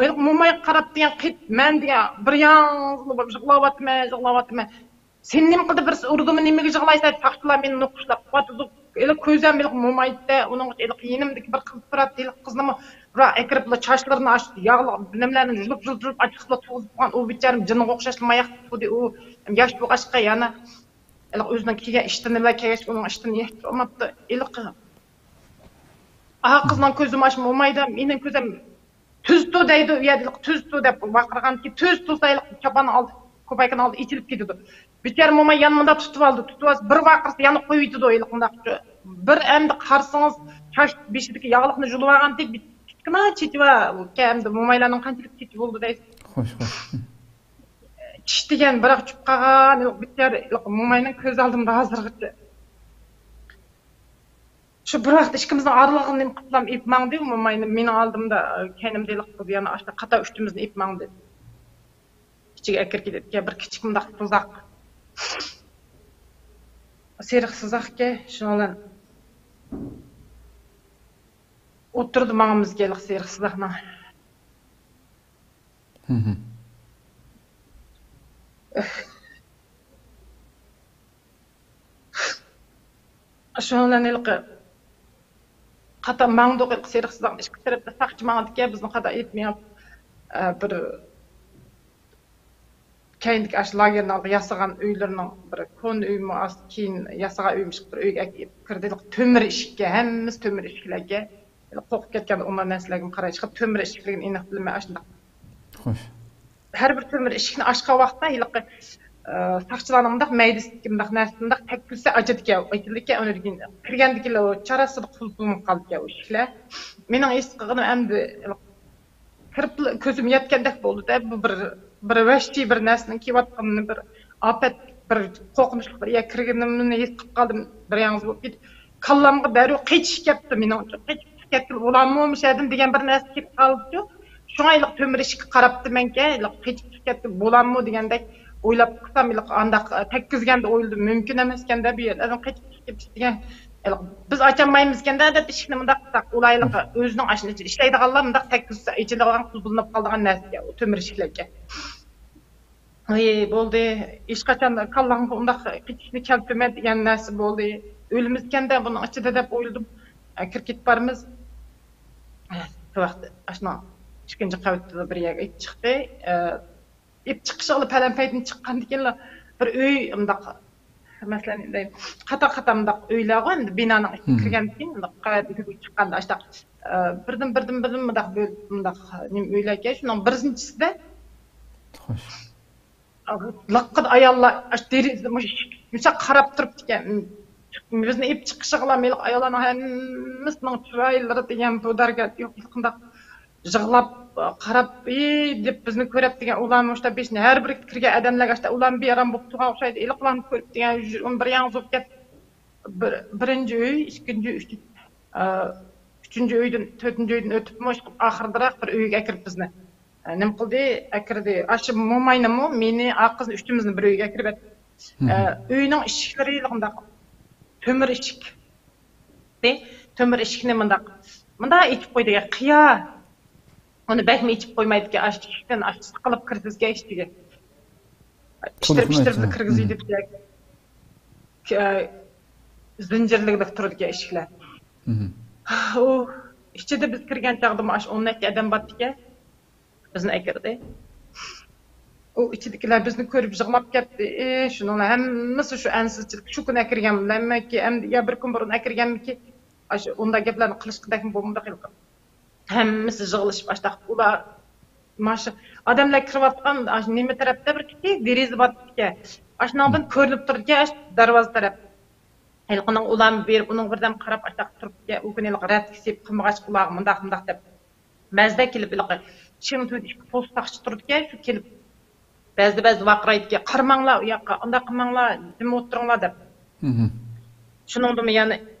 ھېلىقى مومايغا قاراپ دېگەن قېتىپ، مەن دېگەن بىر ياڭزىلا بولۇپ يىغلاۋاتىمەن، يىغلاۋاتىمەن. سېنى نېمە قىلدى، بىرسى ئۇردىمۇ، نېمىگە يىغلايسەن؟ ساقچىلار مېنى نوقۇشلاپ قويۇۋاتىدۇ. ھېلىقى كۆزەم ھېلىقى مومايدى، ئۇنىڭ ھېلىقى يېنىمدىكى بىر قىز تۇراتتى، ھېلىقى قىزنىمۇ بۇرا ئەكىرىپلا چاچلىرىنى ئاش ياغلىق نېمىلەرنى يۇلۇپ يۇلۇپ يۇلۇپ ئاچىقىپلا تۇغۇزۇپ قويغان. ئۇ بىچارە جىنغا ئوخشاشلا ماياق تۇتۇپ تۇردى. ئۇ ياش بولغاچقا يەنە ئۆزىنىڭ كىيگەن ئىشتىنى بىلەن كەلگەچ ئۇنىڭ ئىشتىنى يەشتۈرۈپ ئالماپتۇ. ھېلىقى ئا قىزنىڭ كۆزى ماش مومايدا، مېنىڭ كۆزۈم تۈزدۇ دەيدۇ، ئۇ يەردە تۈزدۇ دەپ ۋارقىرىغاندىكى تۈز تۇرسا، چاپاننىڭ ئالدى، كوپايكىنىڭ ئالدى ئېچىلىپ كېتىدۇ. بىچارە موماي يەنە مۇنداق تۇتۇپ ئالدى، تۇتۇپ ئالسا بىر ۋارقىرىسا يەنە قويۇۋېتىدۇ ھېلىقىنداق. بىر ئەمدى قارىسىڭىز، چاچ بېشىدىكى ياغلىقنى يۇلۇۋالغانتى، كىچىككىنە چېچى بار ئەمدى مومايلارنىڭ قانچىلىك چېچى بولدى دەيسىز. خوش، خوش. چىش دېگەن بىراق چۈشۈپ قالغان، بىچارە موماينىڭ كۆز ئالدىمدا ھازىرغىچە. شۇ بىر ۋاقىت ئىككىمىزنىڭ ئارىلىقىنى نېمە قىلسام ئېلىپ ماڭدى، موماينى مېنىڭ ئالدىمدا، كەينىمدە ھېلىقى قىز يەنە ئاشۇنداق قاتار ئۈچىمىزنى ئېلىپ ماڭدى. ئىچىگە ئەكىرىپ كېتىدىكەن، بىر كىچىك مۇنداق سىزاق. سېرىق سىزاقكەن، شۇنىڭ بىلەن ئوتتۇرىدا ماڭىمىزكەن ھېلىقى سېرىق سىزاقنىڭ. شۇنىڭ بىلەن ھېلىقى قاتار ماڭدۇق، ھېلىقى سېرىق سىزاقنىڭ ئىككى تەرەپتە ساقچى ماڭىدىكەن، بىزنى قاتار ئېلىپ مېڭىپ، ئە، بىر كەينىدىكى ئاشۇ لاگېرنىڭ ياسىغان ئۆيلىرىنىڭ بىر كونا ئۆيمۇ، ئاستى كېيىن ياسىغان ئۆيمۇ، بىر ئۆيگە ئەكىرىپ كىردى. ھېلىقى تۆمۈر ئىشىككەن، ھەممىسى تۆمۈر ئىشىكلەركەن. ھېلىقى قورقۇپ كەتكەندە ئۇنداق نەرسىلەرگىمۇ قارايدۇ. ئىشقىلىپ تۆمۈر ئىشىكلىكىنى ئېنىق بىلمەي ئاشۇنداق. خوش. ھەر بىر تۆمۈر ئىشىكنى ئاچقان ۋاقىتتا ھېلىقى، ئە، ساقچىلارنىڭ مۇنداق مەيدىسىدىكى مۇنداق نەرسە مۇنداق تەگكۈزسە ئاچىدىكەن، ئېچىلىدىكەن، ئۇنىڭدىن كېيىن كىرگەندىكىنلا چاراسىدا قۇلۇپ قالىدىكەن ئۇ ئىشىكلەر. مېنىڭ ھېس قىلغىنىم ئەمدى كىرىپ كۆزۈم يەتكەندەك بولدى-دە، بۇ بىر، بىر ۋەھشىي بىر نەرسىنىڭ كېلىۋاتقىنىنى، بىر ئاپەت، بىر قورقۇنچلۇق بىر يەرگە كىرگىنىمنى ھېس قىلىپ قالدىم، بىر ياڭزا بولۇپ كېتىپ. كاللامغا دەررۇ قېچىش كەپتۇ مېنىڭچۇ. قېچىپ كەتكىلى بولاممۇ مۇشۇ يەردىن دېگەن بىر نەرسە كېلىپ قالدىچۇ. شۇڭا ھېلىقى تۆمۈر ئىشىككە قاراپتىمەنكەن، ھېلىقى قېچىپ كەتكىلى بولاممۇ دېگەندەك ئويلاپ قالسام، ھېلىقى ئانداق تەگكۈزگەندە ئويلىدىم، مۇمكىن ئەمەسكەن-دە بۇ يەردىن قېچىپ كېتىش دېگەن. ھېلىقى بىز ئاچالمايمىزكەن-دە، ئادەتتە ئىشىكنى مۇنداق قىلساق، ئۇلار ھېلىقى ئۆزىنىڭ ئاشۇنى ئىچىدە ئىشلەيدىغانلار مۇنداق تەگكۈزسە ئېچىلىدىغان، قۇلۇپ بىلىنىپ قالىدىغان نەرسىكەن ئۇ تۆمۈر ئىشىكلەركەن. ئاي، بولدى، ھېچقاچان كاللاڭغا ئۇنداق قېچىشنى كەلتۈرمە دېگەن نەرسە بولدى. ئۆلىمىزكەن-دە بۇنىڭ ئىچىدە دەپ ئويلىدىم. ئە، كىرىپ كېتىپ بارىمىز. ئە، بۇ ۋاقىت ئاشۇنىڭ ئىككىنچى قەۋىتىدە بىر يەرگە ئېلىپ چىقتى. ئە، ئېلىپ چىقىشىغىلا پەلەمپەيدىن چىققاندىن كېيىنلا بىر ئۆي مۇنداق، مەسىلەن، قاتار قاتار مۇنداق ئۆيلەرغۇ، ئەمدى بىنانىڭ ئىچىگە كىرگەندىن كېيىن مۇنداق قەۋەتتىن كۆتۈرۈپ چىققاندا ئاشۇنداق، ئە، بىردىن، بىردىن، بىردىن مۇنداق بۆلۈپ، مۇنداق نېمە ئۆيلەركەن، شۇنىڭ بىرىنچىسىدە خوش. لىققىدە ئاياللار ئاشۇ دېرىزە، مۇشۇ ئىشىك، مۇشۇ قاراپ تۇرۇپتىكەن. بىزنى ئېلىپ چىقىشىغىلا ھېلىقى ئاياللارنىڭ ھەممىسىنىڭ چىرايلىرى دېگەن بۇ دەرگە يوق، ھېلىقىنداق يىغلاپ، قاراپ، ئى دەپ بىزنى كۆرۈپ دېگەن ئۇلار مۇشۇنداق بېشىنى ھەر بىر كىرگەن ئادەملەرگە ئاشۇنداق ئۇلار بىئارام بولۇپ تۇرغان ئوخشايدۇ. ھېلىقىلارنى كۆرۈپ دېگەن يۈرىكىم بىر ياڭزا بولۇپ كەتتى. بىر، بىرىنچى ئۆي، ئىككىنچى، ئۈچىنچى، ئە، ئۈچىنچى ئۆيدىن، تۆتىنچى ئۆيدىن ئۆتۈپمۇ ئاشۇ ئاخىرىدىراق بىر ئۆيگە ئەكىرىپ بىزنى. ئە، نېمە قىلدى؟ ئەكىردى. ئاشۇ موماينىمۇ، مېنى، ئا قىزنى ئۈچىمىزنى بىر ئۆيگە ئەكىرىپ ئەتتى. ئە، ئۆينىڭ ئىشىكلىرى مۇنداق تۆمۈر ئىشىك. تۆمۈر ئىشىكنى مۇنداق، مۇنداق ئېچىپ قويدى، قىيا. ئۇنى بەكمۇ ئېچىپ قويمايدىكەن، ئاشۇ ئىشىكتىن ئاشۇ سىقىلىپ كىرىسىزكەن ئىچىگە. ئىتتىرىپ، ئىتتىرىپ كىرگۈزىدىكەن. زىنجىرلىكلىك تۇرىدىكەن ئىشىكلەر. ئۇ ئىچىدە بىز كىرگەن چاغدىمۇ ئاشۇ ئون نەچچە ئادەم بارتىكەن. بىزنى ئەكىردى. ئۇ ئىچىدىكىلەر بىزنى كۆرۈپ يىغلاپ كەتتى. ئى، شۇنىڭلار ھەممىسى شۇ ئەنسىزچىلىك، شۇ كۈنى ئەكىرگەنمىلەرمىكى، ئەمدى يا بىر كۈن بۇرۇن ئەكىرگەنمىكى، ئاشۇ ئۇنداق گەپلەرنى قىلىشقا بەكمۇ بولمىدۇق ھېلىقى. ھەممىسى يىغلىشىپ ئاشتاق، ئۇلار ماشۇ ئادەملەر كىرىۋاتقان ئاشۇ نېمە تەرەپتە بىر كىچىك دېرىزە بارتىكەن. ئاشۇنىڭدىن كۆرۈنۈپ تۇرىدىكەن، ئاشۇ دەرۋازا تەرەپ. ھېلىقىنىڭ ئۇلارمۇ بېرىپ، ئۇنىڭغا بىردەم قاراپ ئاشتاق تۇرۇپتىكەن. ئۇ كۈنى ھېلىقى رەتكە سېلىپ قىلمىغاچقا ئۇلارغا مۇنداق، مۇنداق دەپ. بەزىدە كېلىپ ھېلىقى چىڭتۈدە ئىككى پوست ساقچى تۇرىدىكەن، شۇ كېلىپ بەزىدە، بەزىدە ۋارقىرايدىكەن، قارىماڭلار ئۇ ياققا، ئۇنداق قىلماڭلار، جىم ئولتۇرۇڭلار دەپ. شۇنىڭدىمۇ يەنە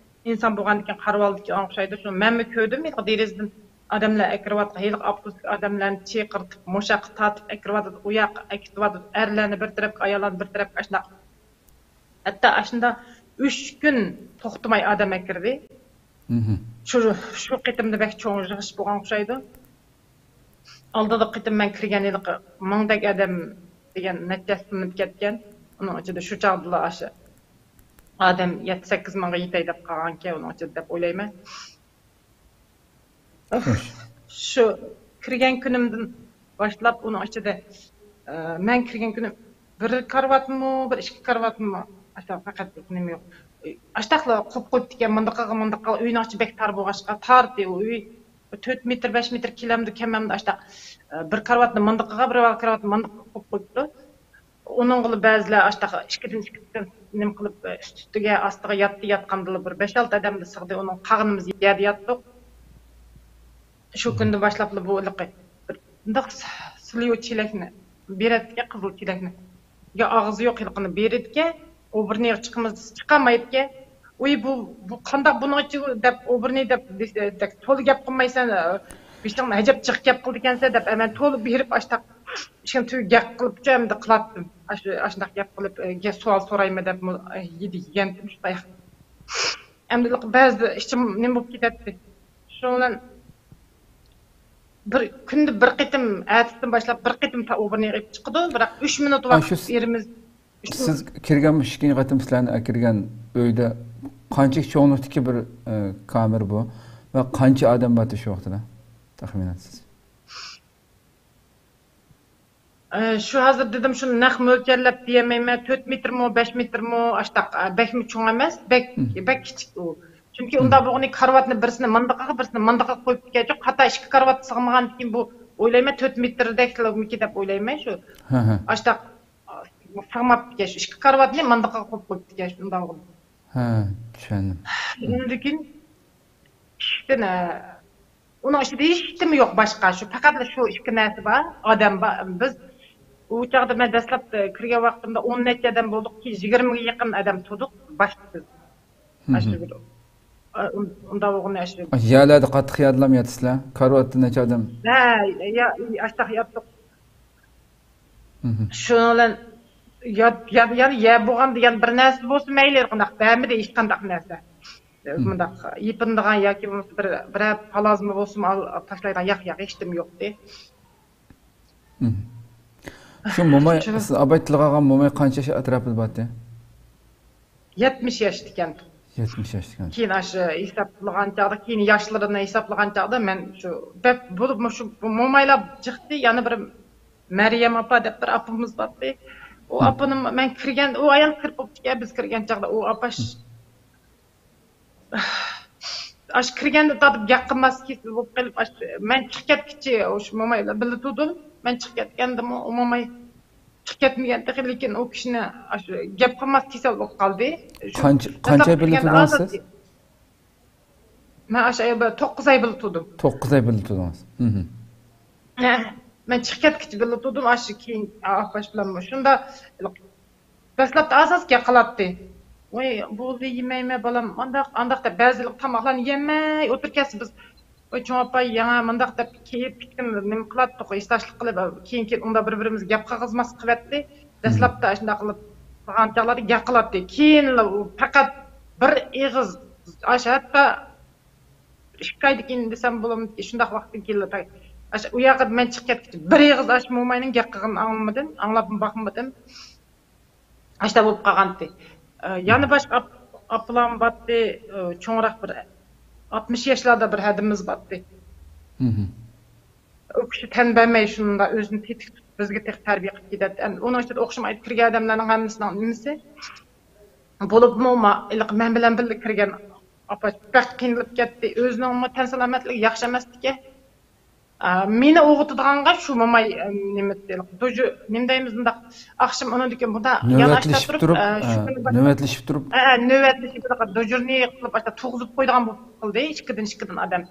ئىنسان بولغاندىكىن قارىۋالىدىكەن ئوخشايدۇ. شۇ مەنمۇ كۆردۈم، ھېلىقى دېرىزىدىن ئادەملەر ئەكىرىۋاتقان، ھېلىقى ئاپتوبۇستىكى ئادەملەرنى چېقىرتىپ، مۇشۇ ياققا تارتىپ ئەكىرىۋاتىدۇ، ئۇ ياققا ئەكېتىۋاتىدۇ، ئەرلەرنى بىر تەرەپكە، ئاياللارنى بىر تەرەپكە، ئاشۇنداق. ھەتتا ئاشۇنداق ئۈچ كۈن توختىماي ئادەم ئەكىردى. شۇ، شۇ قېتىمدا بەك چوڭ يىغىش بولغان ئوخشايدۇ. ئالدىدىكى قېتىم مەن كىرگەن ھېلىقى مىڭدەك ئادەم دېگەن نەچچە سىنىپ كەتكەن. ئۇنىڭ ئىچىدە شۇ چاغدىلا ئاشۇ ئادەم يەتتە سەككىز مىڭغا يېتەي دەپ قالغانكەن ئۇنىڭ ئىچىدە دەپ ئويلايمەن. ئۇف. خوش. شۇ كىرگەن كۈنۈمدىن باشلاپ ئۇنىڭ ئىچىدە، ئە، مەن كىرگەن كۈنى بىر كارىۋاتمۇ، بىر ئىككى كارىۋاتمۇ، ئاشۇنداق پەقەت نېمە يوق. ئاشتاقلا قوپ قويۇپتىكەن، مۇنداق قىلغان، مۇنداق قىلغان. ئۆينىڭ ئىچى بەك تار بولغاچقا، تار ئىدى ئۇ ئۆي. تۆت مېتىر، بەش مېتىر كېلەمدۇ، كەممەمدۇ ئاشتاق، ئە، بىر كارىۋاتنى مۇنداق قىلغان، بىر كارىۋاتنى مۇنداق قىلىپ قويۇپ قويۇپتۇ. ئۇنىڭغىلا بەزىلەر ئاشتاق ئىككىدىن ئىككىدىن نېمە قىلىپ، ئۈستىگە، ئاستىغا ياتتى، ياتقاندىلا بىر بەش-ئالتە ئادەملا سىغدى. ئۇنىڭ قالغىنىمىز يەردە ياتتۇق. شۇ كۈندىن باشلاپلا بۇ ھېلىقى بىر مۇنداق سليو چېلەكنى بېرەتتىكەن، قىزىل چېلەكنى. يا ئاغزى يوق ھېلىقىنى بېرىدىكەن، ئوبورنىيغا چىقىمىز، چىقالمايدىكەن. ئۇي، بۇ، بۇ قانداق بۇنىڭ ئىچى دەپ، ئوبورنىي دەپ، دېسە، تولا گەپ قىلمايسەن، بېشىڭنى ئەجەب جىق گەپ قىلىدىكەنسەن دەپ، مەن تولا بېرىپ ئاشتاق ئىشىڭ تۈگۈپ گەپ قىلىپچۇ ئەمدى قىلاتتىم. ئاشۇ، ئاشۇنداق گەپ قىلىپ، ئە، سوئال سورايمەن دەپ، يېدى يېگەنتىم شۇنداق. ئەمدى بەزىدە ئىچىم نېمە بولۇپ كېتەتتى. شۇنىڭ بىلەن بىر كۈندە بىر قېتىم، ئەتىسىدىن باشلاپ بىر قېتىم تا ئوبورنىغا ئېلىپ چىقىدۇ، بىراق ئۈچ مىنۇت ۋاقىت ئېرىمىز. سىز كىرگەن مۇشۇ ئىككىنچى قېتىم سىلەرنى ئەكىرگەن ئۆيدە قانچىلىك چوڭلۇقتىكى بىر، ئە، كامېر بۇ ۋە قانچە ئادەم بارتى شۇ ۋاقتىدا؟ تەخمىنەن سىز. ئە، شۇ ھازىر دېدىم، شۇ نەق مۆلچەرلەپ دېيەلمەيمەن، تۆت مېتىرمۇ، بەش مېتىرمۇ، ئاشتاق، ئە، بەكمۇ چوڭ ئەمەس، بەك، بەك كىچىك ئۇ. چۈنكى ئۇنداق بولغىنى كارىۋاتنى بىرسىنى مانداقىغا، بىرسىنى مانداقىغا قويۇپ كېتىدىكەن. خاتا ئىككى كارىۋات سىغمىغاندىكىن بۇ ئويلايمەن، تۆت مېتىردەكلىكمىكى دەپ ئويلايمەن شۇ. ئاشتاق سىغماپتىكەن، شۇ ئىككى كارىۋاتنى مانداقىغا قويۇپ قويۇپتىكەن، شۇنداق بولغىنى. ھە، چۈشەندىم. ئۇنىڭدىن كېيىن ئىشىكتىن، ئە، ئۇنىڭ ئىچىدە ھېچنېمە يوق باشقا. شۇ پەقەتلا شۇ ئىككى نەرسە بار، ئادەم بار. بىز ئۇ چاغدا مەن دەسلەپ كىرگەن ۋاقتىمدا ئون نەچچە ئادەم بولدۇق، كېيىن يىگىرمىگە يېقىن ئادەم تۇردۇق، باشتا بىز. ئاشۇ بىر، ئۇ-، ئۇنداق بولغىنى ئاشۇ. يەرلەردە قاتتىق يەردىلام ياتىسىلەر؟ كارىۋاتتا نەچچە ئادەم؟ ھە، يا، ئاشتاق ياتتۇق. شۇنىڭ بىلەن يا، يا، يا، يە بولغاندا يەنە بىر نەرسە بولسا مەيلى، قانداق بەرمىدى ھېچقانداق نەرسە. مۇنداق يېپىنىدىغان ياكى بولمىسا بىر، بىرەر پالازما بولسىمۇ ئال-، تاشلايدىغان ياق، ياق، ھېچنېمە يوقتى. شۇ موماي، سىز ئاپايتىلىغان موماي قانچە ياش ئەتراپىدا بارتى؟ يەتمىش ياشتىكەن. يەتمىش ياشتىكەن. كېيىن ئاشۇ ھېسابلىغان چاغدا، كېيىن ياشلىرىنى ھېسابلىغان چاغدا مەن شۇ بەك بولۇپ، مۇشۇ مومايلار چىقتى، يەنە بىر مەريەم ئاپا دەپ بىر ئاپىمىز بارتى. ئۇ ئاپىنىڭ، مەن كىرگەن، ئۇ ئايال كىرىپ بوپتىكەن، بىز كىرگەن چاغدا ئۇ ئاپا ئاشۇ كىرگەندە تارتىپ گەپ قىلماس كېسىل بولۇپ قېلىپ، ئاشۇ مەن چىقىپ كەتكۈچە ئاشۇ موماي بىلەن بىللە تۇردۇم. مەن چىقىپ كەتكەندىمۇ ئۇ موماي چىقىپ كەتمىگەن تېخى، لېكىن ئۇ كىشىنى ئاشۇ گەپ قىلماس كېسەل بولۇپ قالدى. شۇ قانچە، قانچە ئاي بىللە تۇردىڭىز سىز؟ مەن ئاشۇ ئاي بىر توققۇز ئاي بىللە تۇردۇم. توققۇز ئاي بىللە تۇردىڭىز. ھە، مەن چىقىپ كەتكۈچە بىللە تۇردۇم، ئاشۇ كېيىن ئاپاش بىلەنمۇ شۇنداق. دەسلەپتە ئاز-ئاز گەپ قىلاتتى. ۋاي، بولدى، يېمەيمەن بالام، ئانداق، ئانداق دەپ بەزىلىك تاماقلارنى يېمەي ئولتۇرۇپ كەتسە، بىز، ۋاي، چوڭ ئاپا، ياڭا مۇنداق دەپ كېيىپ كېتكىن، نېمە قىلاتتۇق، ھېسداشلىق قىلىپ، كېيىن، كېيىن ئۇنداق بىر-بىرىمىزگە گەپ قىلغۇزماسلىق قىلىۋەتتى. دەسلەپتە ئاشۇنداق قىلىپ قىلغان چاغلاردا گەپ قىلاتتى. كېيىنلا ئۇ پەقەت بىر ئېغىز، ئاشۇ ھەتتا ئىككى ئايدىن كېيىن دېسەم بولامدىكى، شۇنداق ۋاقىتتىن كېيىنلا، ئاشۇ ئۇ ياققا مەن چىقىپ كەتكۈچە بىر ئېغىز ئاشۇ موماينىڭ گەپ قىلغىنىنى ئاڭلىمىدىم، ئاڭلاپمۇ باقمىدىم. ئاشۇنداق بولۇپ قالغانتى. ئە، يەنە باشقا ئاپ-، ئاپىلارمۇ بارتى، ئە، چوڭراق بىر ئاتمىش ياشلاردا بىر ھەدىمىز بارتى. ئۇ كىشى تەن بەرمەي شۇنداق ئۆزىنى تېتىك تۇتۇپ بىزگە تېخى تەربىيە قىلىپ كېتەتتى. ئەمدى ئۇنىڭ ئىچىدە ئوخشىمايدۇ كىرگەن ئادەملەرنىڭ ھەممىسىنىڭ نېمىسى. بولۇپمۇ ما-، ھېلىقى مەن بىلەن بىللە كىرگەن ئاپا بەك قىينىلىپ كەتتى. ئۆزىنىڭمۇ تەن سالامەتلىكى ياخشى ئەمەستىكەن. ئا، مېنى ئويغىتىدىغانغا شۇ موماي، ئە، نېمە دېدى، دوجۇ-، نېمە دەيمىز، مۇنداق ئاخشام ئۇنىڭدىن كېيىن مۇنداق ياناشتا نۆۋەتلىشىپ تۇرۇپ، تۇرۇپ، ئە، ئە، شۇ كۈنى بىر نۆۋەتلىشىپ تۇرۇپ. ئە، ئە، نۆۋەتلىشىپ تۇرۇپ، دوجۇرنى قىلىپ، ئاشۇنداق تۇرغۇزۇپ قويىدىغان بولۇپ قالدى، ئىككىدىن، ئىككىدىن ئادەم.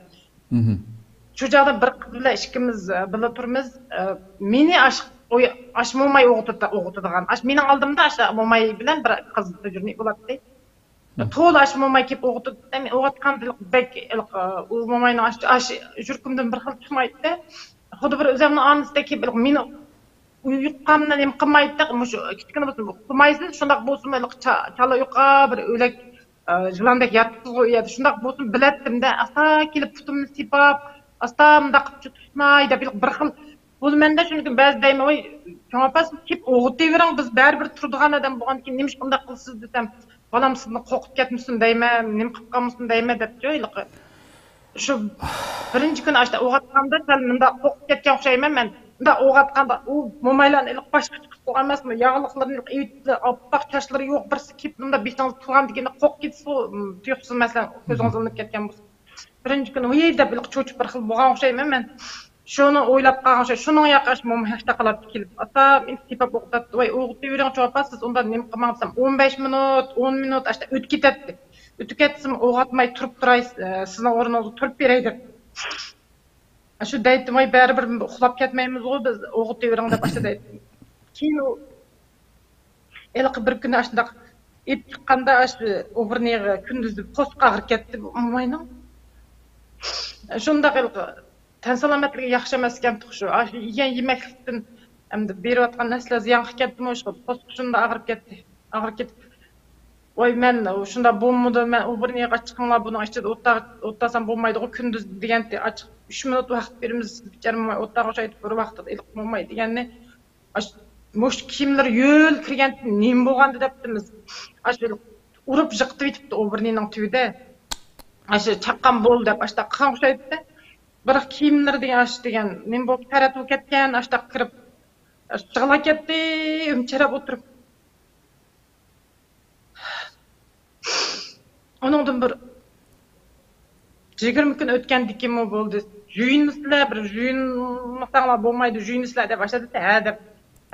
شۇ چاغدا بىر قىز بىلەن ئىككىمىز، ئە، بىللە تۇرىمىز. ئە، مېنى ئاش-، ئوي-، ئاشۇ موماي ئويغىتىدىغان. ئاشۇ مېنىڭ ئالدىمدا ئاشۇ موماي بىلەن بىر قىز دوجۇرنى بولاتتى. تولا ئاشۇ موماي كېلىپ ئويغىتىدۇ. ئويغاتقاندا بەك، ئۇ موماينىڭ ئاشۇ، ئاشۇ يۈرىكىمدىن بىر خىل چىقمايتتى. خۇددى بىر ئۆزۈمنىڭ ئانىسىدەك كېلىپ مېنى ئۇيقۇمنى نېمە قىلمايتتى. مۇشۇ كىچىككىنە بولسىمۇ ئۇخلىمايسىز، شۇنداق بولسىمۇ چا-، چالا يۇقا بىر ئۆلەك، ئە، يىلاندەك ياتىسىزغۇ ئۇ يەردە. شۇنداق بولسىمۇ بىلەتتىم-دە، ئاستا كېلىپ پۇتۇمنى سىيپاپ، ئاستا مۇنداق قىلىپ تۇتماي دەپ بىر خىل بولىمەن-دە، شۇنىڭ ئۈچۈن بەزىدە دەيمەن، ۋاي، چوڭ ئاپا، سىز كېلىپ ئويغىتىۋېرىڭ، بىز بەرىبىر تۇرىدىغان ئادەم بولغاندىكىن نېمىشقا ئۇنداق قىلىسىز دېسەم، بالام سىزنى قورقۇتۇپ كەتمىسۇن دەيمەن، نېمە قىلىپ قالمىسۇن دەيمەن دەپتۇ ھېلىقى. شۇ بىرىنچى كۈنى ئاشتا ئويغاتقاندا سەل مۇنداق قورقۇپ كەتكەن ئوخشايمەن مەن. مۇنداق ئويغاتقاندا ئۇ مومايلارنى ئېلىپ باشقا چىقىپ قويغان ئەمەسمۇ؟ ياغلىقلىرىنى ئېلىپ ئېۋىتىپلا، ئاپئاق چاچلىرى يوق، بىرسى كېلىپ مۇنداق بېشىڭىزدا تۇرغاندىكىن قورقۇپ كېتىسىز، تۇيۇقسىز مەسىلەن كۆزىڭىز ئىلىنىپ كەتكەن بولسا. بىرىنچى كۈنى ۋىي دەپ ھېلىقى چۆچۈپ بىر خىل بولغان ئوخشايمەن مەن. شۇنى ئويلاپ قالغان ئوخشاي، شۇنىڭ ياقى ئاشۇ موماي ئاشتا قالاتتى كېلىپ، ئاتا مېنى سىيپاپ ئويغىتاتتى، ۋاي ئويغىتىۋېرىڭ چوپان، سىز ئۇنداق نېمە قىلماڭ دېسەم، ئون بەش مىنۇت، ئون مىنۇت ئاشتا ئۆتۈپ كېتەتتى. ئۆتۈپ كەتسىمۇ ئويغاتماي تۇرۇپ تۇراي، سىزنىڭ ئورنىڭىزغا تۇرۇپ بېرەي دەپ. شۇ دەيتتىم، ۋاي بەرىبىر ئۇخلاپ كەتمەيمىزغۇ بىز، ئويغىتىۋېرىڭ دەپ ئاشتا دەيتتىم. كېيىن ئۇ ھېلىقى بىر كۈنى ئاشۇنداق ئېلىپ چىققاندا، ئاشۇ ئوبۇرنىغا كۈندۈزى پوستى ئاغرىپ كەتتى بۇ موماينىڭ. شۇنداق ھېلىقى تەن سالامەتلىكى ياخشى ئەمەس ئىكەن تۇغۇ شۇ. ئاشۇ يېگەن يېمەكلىكتىن ئەمدى بېرىۋاتقان نەرسىلەر زىيانغا كەتتىمۇ، شۇ پوستى شۇنداق ئاغرىپ كەتتى. ئاغرىپ كەتتى. ۋاي مەن شۇنداق بولمىدى، مەن ئوبۇرنىغا چىقىڭلار، بۇنىڭ ئىچىدە ئولتۇرسام بولمايدىغۇ كۈندۈز دېگەنتى. ئاچىق ئۈچ مىنۇت ۋاقىت بېرىمىز، بىچارە موماي ئولتۇرغان ئوخشايدۇ، بىر ۋاقىت ھېلىقى موماي دېگەننى. ئاش-، مۇشۇ كىيىملىرى يۆل كىرگەن نېمە بولغاندى دەپتىمىز. ئاشۇ ئۇرۇپ يىقىتىۋېتىپتۇ ئوبۇرنىنىڭ تۈۋىدە. ئاشۇ چاققان بول دەپ ئاشتاق قىلغان ئوخشايدۇ. بىراق كىيىملىرى دېگەن ئاشۇ دېگەن نېمە بولۇپ تەرەت بولۇپ كەتكەن، ئاشتاق كىرىپ يىغلاپ كەتتى، ئۈمچىرەپ ئولتۇرۇپ. ئۇنىڭدىن بىر يىگىرمە كۈن ئۆتكەندىكىنمۇ بولدى. يۇيۇنمىسىلەر، بىر يۇيۇنمىساڭلار بولمايدۇ، يۇيۇنىسىلەر دەپ ئاشۇ دېسە، ھە دەپ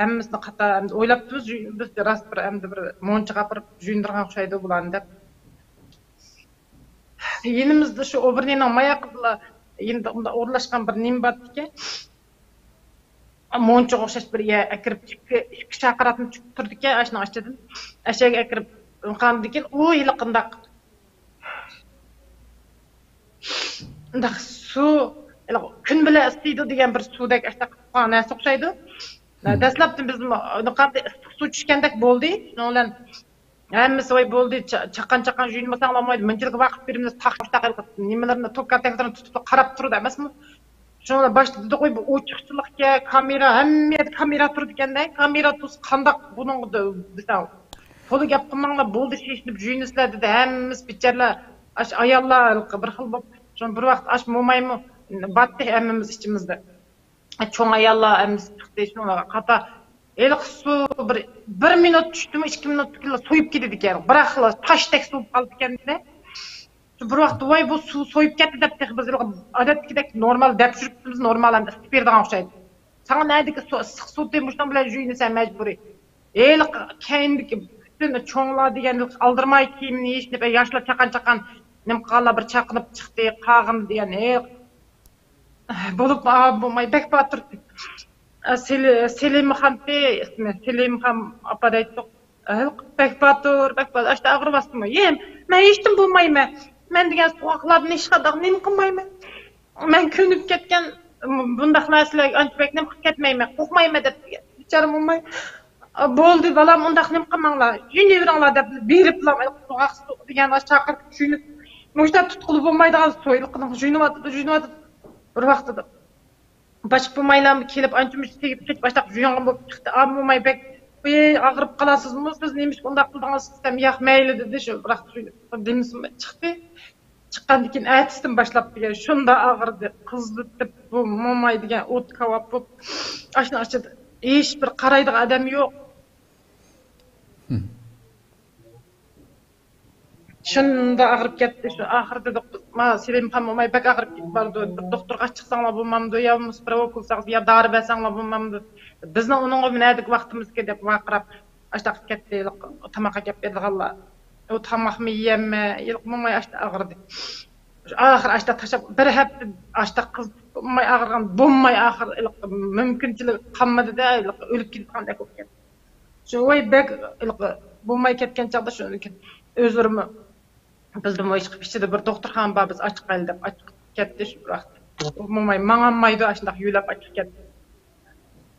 ھەممىسىنى قاتا ئويلاپتىمىز. يۇيۇن-، بىز راست بىر ئەمدى بىر مونچىغا ئاپىرىپ يۇيۇندۇرغان ئوخشايدۇ بۇلارنى دەپ. يېنىمىزدا شۇ ئوبرىنىڭ ماياقىدىلا يېنىدا ئورۇنلاشقان بىر نېمە بار ئىكەن. مونچىغا ئوخشاش بىر يەر ئەكىرىپ، ئىككى، ئىككى شاقىراتنى تىكىپ تۇرىدىكەن، ئاشۇنىڭ ئىچىدىن ئەشەگە ئەكىرىپ قاندىكىن ئۇ ھېلىقىنداق ئۇنداق سۇ، ھېلىقى كۈن بىلەن ئىسسىيدۇ دېگەن بىر سۇدەك ئاشۇنداق قىلىپ قويغان نەرسە ئوخشايدۇ. دەسلەپتىن بىزمۇ قانداق ئىسسىق سۇ چۈشكەندەك بولدى. شۇنىڭ بىلەن ھەممىسى ۋاي بولدى، چا-، چاققان-چاققان يۇيۇنمىساڭلار بولمايدۇ، مۇنچىلىك ۋاقىت بېرىمىز، تاختا نېمىلىرىنى، توكا تەكلىرىنى تۇتۇپ قاراپ تۇرىدۇ ئەمەسمۇ؟ شۇنىڭ بىلەن باشلىدى، دېدۇق، ۋاي بۇ ئوچۇقچىلىقكەن، كامېرا، ھەممە يەردە كامېرا تۇرىدىكەن-دە، كامېرا تۇرسا قانداق بۇنىڭغا دېسەڭ، تولا گەپ قىلماڭلار، بولدى، شېشىنىپ يۇيۇنىسىلەر دېدى، ھەممىمىز بىچارىلەر، ئاشۇ ئاياللار ھېلىقى بىر خىل بولۇپ، شۇ بىر ۋاقىت ئاشۇ مومايمۇ باتتى ھەممىمىز ئىچىمىزدە. چوڭ ئاياللار ھەممىسى چىقتى، شۇنىڭغا قاتا ھېلىقى سۇ بىر، بىر مىنۇت چۈشتىمۇ، ئىككى مىنۇتتىن كېيىنلا سويۇپ كېتىدىكەن، بىراقلا تاشتەك سوۋۇپ قالىدىكەن-دە. شۇ بىر ۋاقىتتا ۋاي بۇ سۇ سويۇپ كەتتى دەپ تېخى بىز ھېلىقى ئادەتتىكىدەك نورمال دەپ يۈرۈپتىمىز، نورمال ئەمدى ئىسسىتىپ بېرىدىغان ئوخشايدۇ. ساڭا نەدىكى سۇ، ئىسسىق سۇدى، مۇشۇنىڭ بىلەن يۇيۇنىسەن مەجبۇرىي. ھېلىقى كەينىدىكى پۈتۈن چوڭلار دېگەن ئالدىرىماي كىيىمىنى يېشىپ، ياشلار چاقان-چاقان نېمە قىلغانلار بىر چاقىنىپ چىقتى، قاغىنى دېگەن ھېلىقى بولۇپمۇ ئاۋام بولماي بەك باتۇر. سېلى-، سېلىمخانتى ئىسمى، سېلىمخان ئاپا دەيتتۇق. بەك باتۇر، بەك باتۇر. ئاشتا ئاغرىۋاستىمۇ؟ يېم، مەن ھېچنېمە بولمايمەن. مەن دېگەن سوغۇقلارنى ھېچقانداق نېمە قىلمايمەن. مەن كۆنۈپ كەتكەن، بۇنداق نەرسىلەرگە ئانچە بەك نېمە قىلىپ كەتمەيمەن، قورقمايمەن دەپ دېگەن. بىچارە موماي، بولدى بالام، ئۇنداق نېمە قىلماڭلار، يۇيۇنۇۋېرىڭلار دەپ بېرىپلا سوغۇق سۇ دېگەن چاقىرتىپ يۇيۇنۇپ، مۇشۇنداق تۇتقىلى بولمايدىغان سۇ، ھېلىقىنىڭ يۇيۇنۇۋاتىدۇ، يۇيۇنۇۋاتىدۇ. بىر ۋاقتىدا باشقا مومايلارمۇ كېلىپ، ئانچە-مۇنچە تېگىپ، قېچىپ، ئاشۇنداق يۇيۇنغان بولۇپ چىقتى. ئا، موماي بەك، ئى، ئاغرىپ قالاسىزمۇ سىز، نېمىشقا ئۇنداق قىلدىڭىز دېسەم، ياق، مەيلى دېدى. شۇ بىراق دېمىسىمۇ چىقتى. چىققاندىن كېيىن ئەتىسىدىن باشلاپ دېگەن شۇنداق ئاغرىدى، قىزىتىپ، بۇ موماي دېگەن ئوت كاۋاپ بولۇپ، ئاشۇنىڭ ئىچىدە ھېچ بىر قارايدىغان ئادەم يوق. شۇنداق ئاغرىپ كەتتى. شۇ ئاخىرىدا دوختۇر، ما، سېلىمخان موماي بەك ئاغرىپ كېتىپ بارىدۇ. بىر دوختۇرغا چىقساڭلار بولمامدۇ، يا بولمىسا بىر ئوكۇل ساقسا، يا دارا بەرسەڭلار بولمامدۇ؟ بىزنىڭ ئۇنىڭغا نەدىكى ۋاقتىمىزكى دەپ ۋارقىراپ، ئاشتاق كەتتى. تاماق ئەكەپ بېرىدىغانلار. ئۇ تاماقمۇ يېيەلمەي، ھېلىقى موماي ئاشتا ئاغرىدى. ئاخىر ئاشتا تاشلاپ، بىر ھەپتە ئاشتا قىز بولماي ئاغرىغان، بولماي ئاخىر ھېلىقى مۇمكىنچىلىك قالمىدىدا، ھېلىقى ئۆلۈپ كېتىدىغاندەك بولۇپ كەتتى. شۇ ۋاي بەك ھېلىقى بولماي كەتكەن چاغدا شۇ ئۆزلىرىمۇ بىزدىمۇ ئىشقىپ ئىچىدە بىر دوختۇرخانا بار، بىز ئاچىقايلى دەپ ئاچىقىپ كەتتى شۇ بىر ۋاقىت. ئۇ موماي ماڭالمايدۇ، ئاشۇنداق يۆلەپ ئاچىقىپ كەتتى.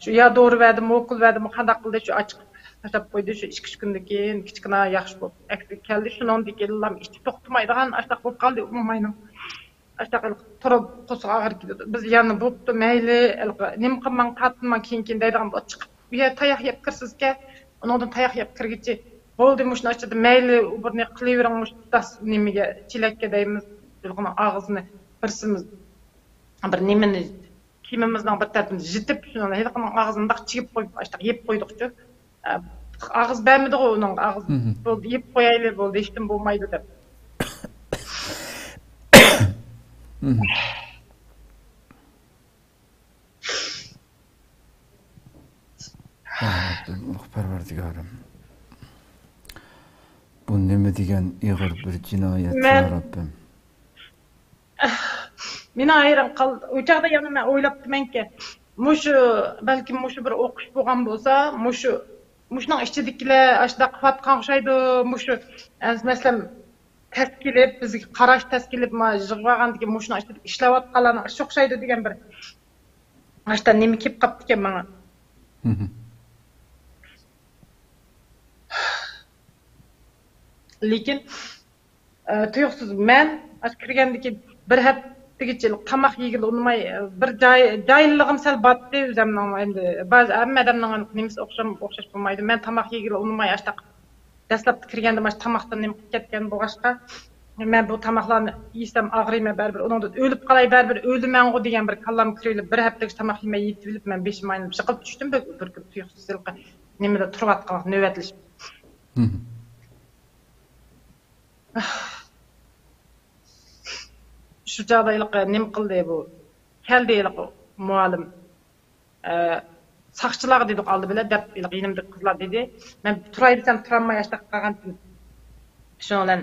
شۇ يا دورا بەردىمۇ، ئوكۇل بەردىمۇ، قانداق قىلدى، شۇ ئاچىقىپ تاشلاپ قويدى. شۇ ئىككى، ئۈچ كۈندىن كېيىن كىچىككىنە ياخشى بولۇپ ئەكسىگە كەلدى. شۇنىڭدىن كېيىنلا ئىچى توختىمايدىغان ئاشۇنداق بولۇپ قالدى ئۇ موماينىڭ. ئاشۇنداق ھېلىقى تۇرۇپ قورسىقى ئاغرىپ كېتىدۇ. بىز يەنە بوپتۇ، مەيلى، ھېلىقى نېمە قىلماڭ، تارتىنماڭ، كېيىن، كېيىن دەيدىغان بولۇپ چىقىپ، ئۇ يەر تاياق يەپ كىرسىزكەن، ئۇنىڭدىن تاياق يەپ كىرگۈچە بولدى، مۇشۇنىڭ ئىچىدە مەيلى ئۇ بىرنى قىلىۋېرىڭ، مۇشۇ داس نېمىگە، چېلەككە دەيمىز، ھېلىقىنىڭ ئاغزىنى بىرسىمىز بىر نېمىنى، كىيىمىمىزنىڭ بىر تەرىپىنى يىتىپ، شۇنىڭ ھېلىقىنىڭ ئاغزىنى مۇنداق چىگىپ قويۇپ، ئاشتاق يېپىپ قويدۇقچۇ. ئە، ئاغزى بەرمىدىغۇ ئۇنىڭ، ئاغزى بولدى، يېپىپ قويايلى، بولدى، ھېچنېمە بولمايدۇ دەپ. يا رەببىم، ئۇھ، پەرۋەردىگارىم. بۇ نېمە دېگەن ئېغىر بىر جىنايەت، يا رەببىم. مېنى ھەيران قال-، ئۇ چاغدا يەنە مەن ئويلاپتىمەنكى، مۇشۇ، بەلكىم مۇشۇ بىر ئوقۇش بولغان بولسا، مۇشۇ، مۇشۇنىڭ ئىچىدىكىلەر ئاشۇنداق قىلىۋاتقان ئوخشايدۇ، مۇشۇ، ئە، مەسىلەن، تەس كېلىپ، بىزگە قاراش تەس كېلىپ، ما-، يىغىۋالغاندىكىن مۇشۇنىڭ ئىچىدە ئىشلەۋاتقانلارنىڭ ئىشى ئوخشايدۇ دېگەن بىر ئاشتا نېمە كېلىپ قاپتىكەن ماڭا. لېكىن، ئە، تۇيۇقسىز مەن ئاشۇ كىرگەندىكىن بىر ھەپتىگىچە تاماق يېگىلى ئۇنىماي، بىر جاي-، جاھىللىقىم سەل باتتى ئۆزۈمنىڭ. ئەمدى بەزى ھەممە ئادەمنىڭ نېمىسى ئوخشام-، ئوخشاش بولمايدۇ. مەن تاماق يېگىلى ئۇنىماي ئاشتاق دەسلەپتە كىرگەندە مانا تاماقتىن نېمە قىلىپ كەتكەن بولغاچقا، مەن بۇ تاماقلارنى يېسەم ئاغرىيمەن، بەرىبىر ئۇنىڭدىن ئۆلۈپ قالاي، بەرىبىر ئۆلىمەنغۇ دېگەن بىر كاللام كىرىۋېلىپ، بىر ھەپتىگىچە تاماق يېمەي يېتىۋېلىپ، مەن بېشىم ئايلىنىپ يىقىلىپ چۈشتۈم بىر، بىر كۈنى تۇيۇقسىز ھېلىقى نېمىدە تۇرۇۋاتقان نۆۋەتلىشىپ. شۇ چاغدا ھېلىقى نېمە قىلدى بۇ؟ كەلدى ھېلىقى مۇئەللىم. ئە، ساقچىلارغا دېدۇق ئالدى بىلەن دەپ، ھېلىقى يېنىمدىكى قىزلار دېدى. مەن تۇراي دېسەم تۇرالماي ئاشتاق قالغانتىم. شۇنىڭ بىلەن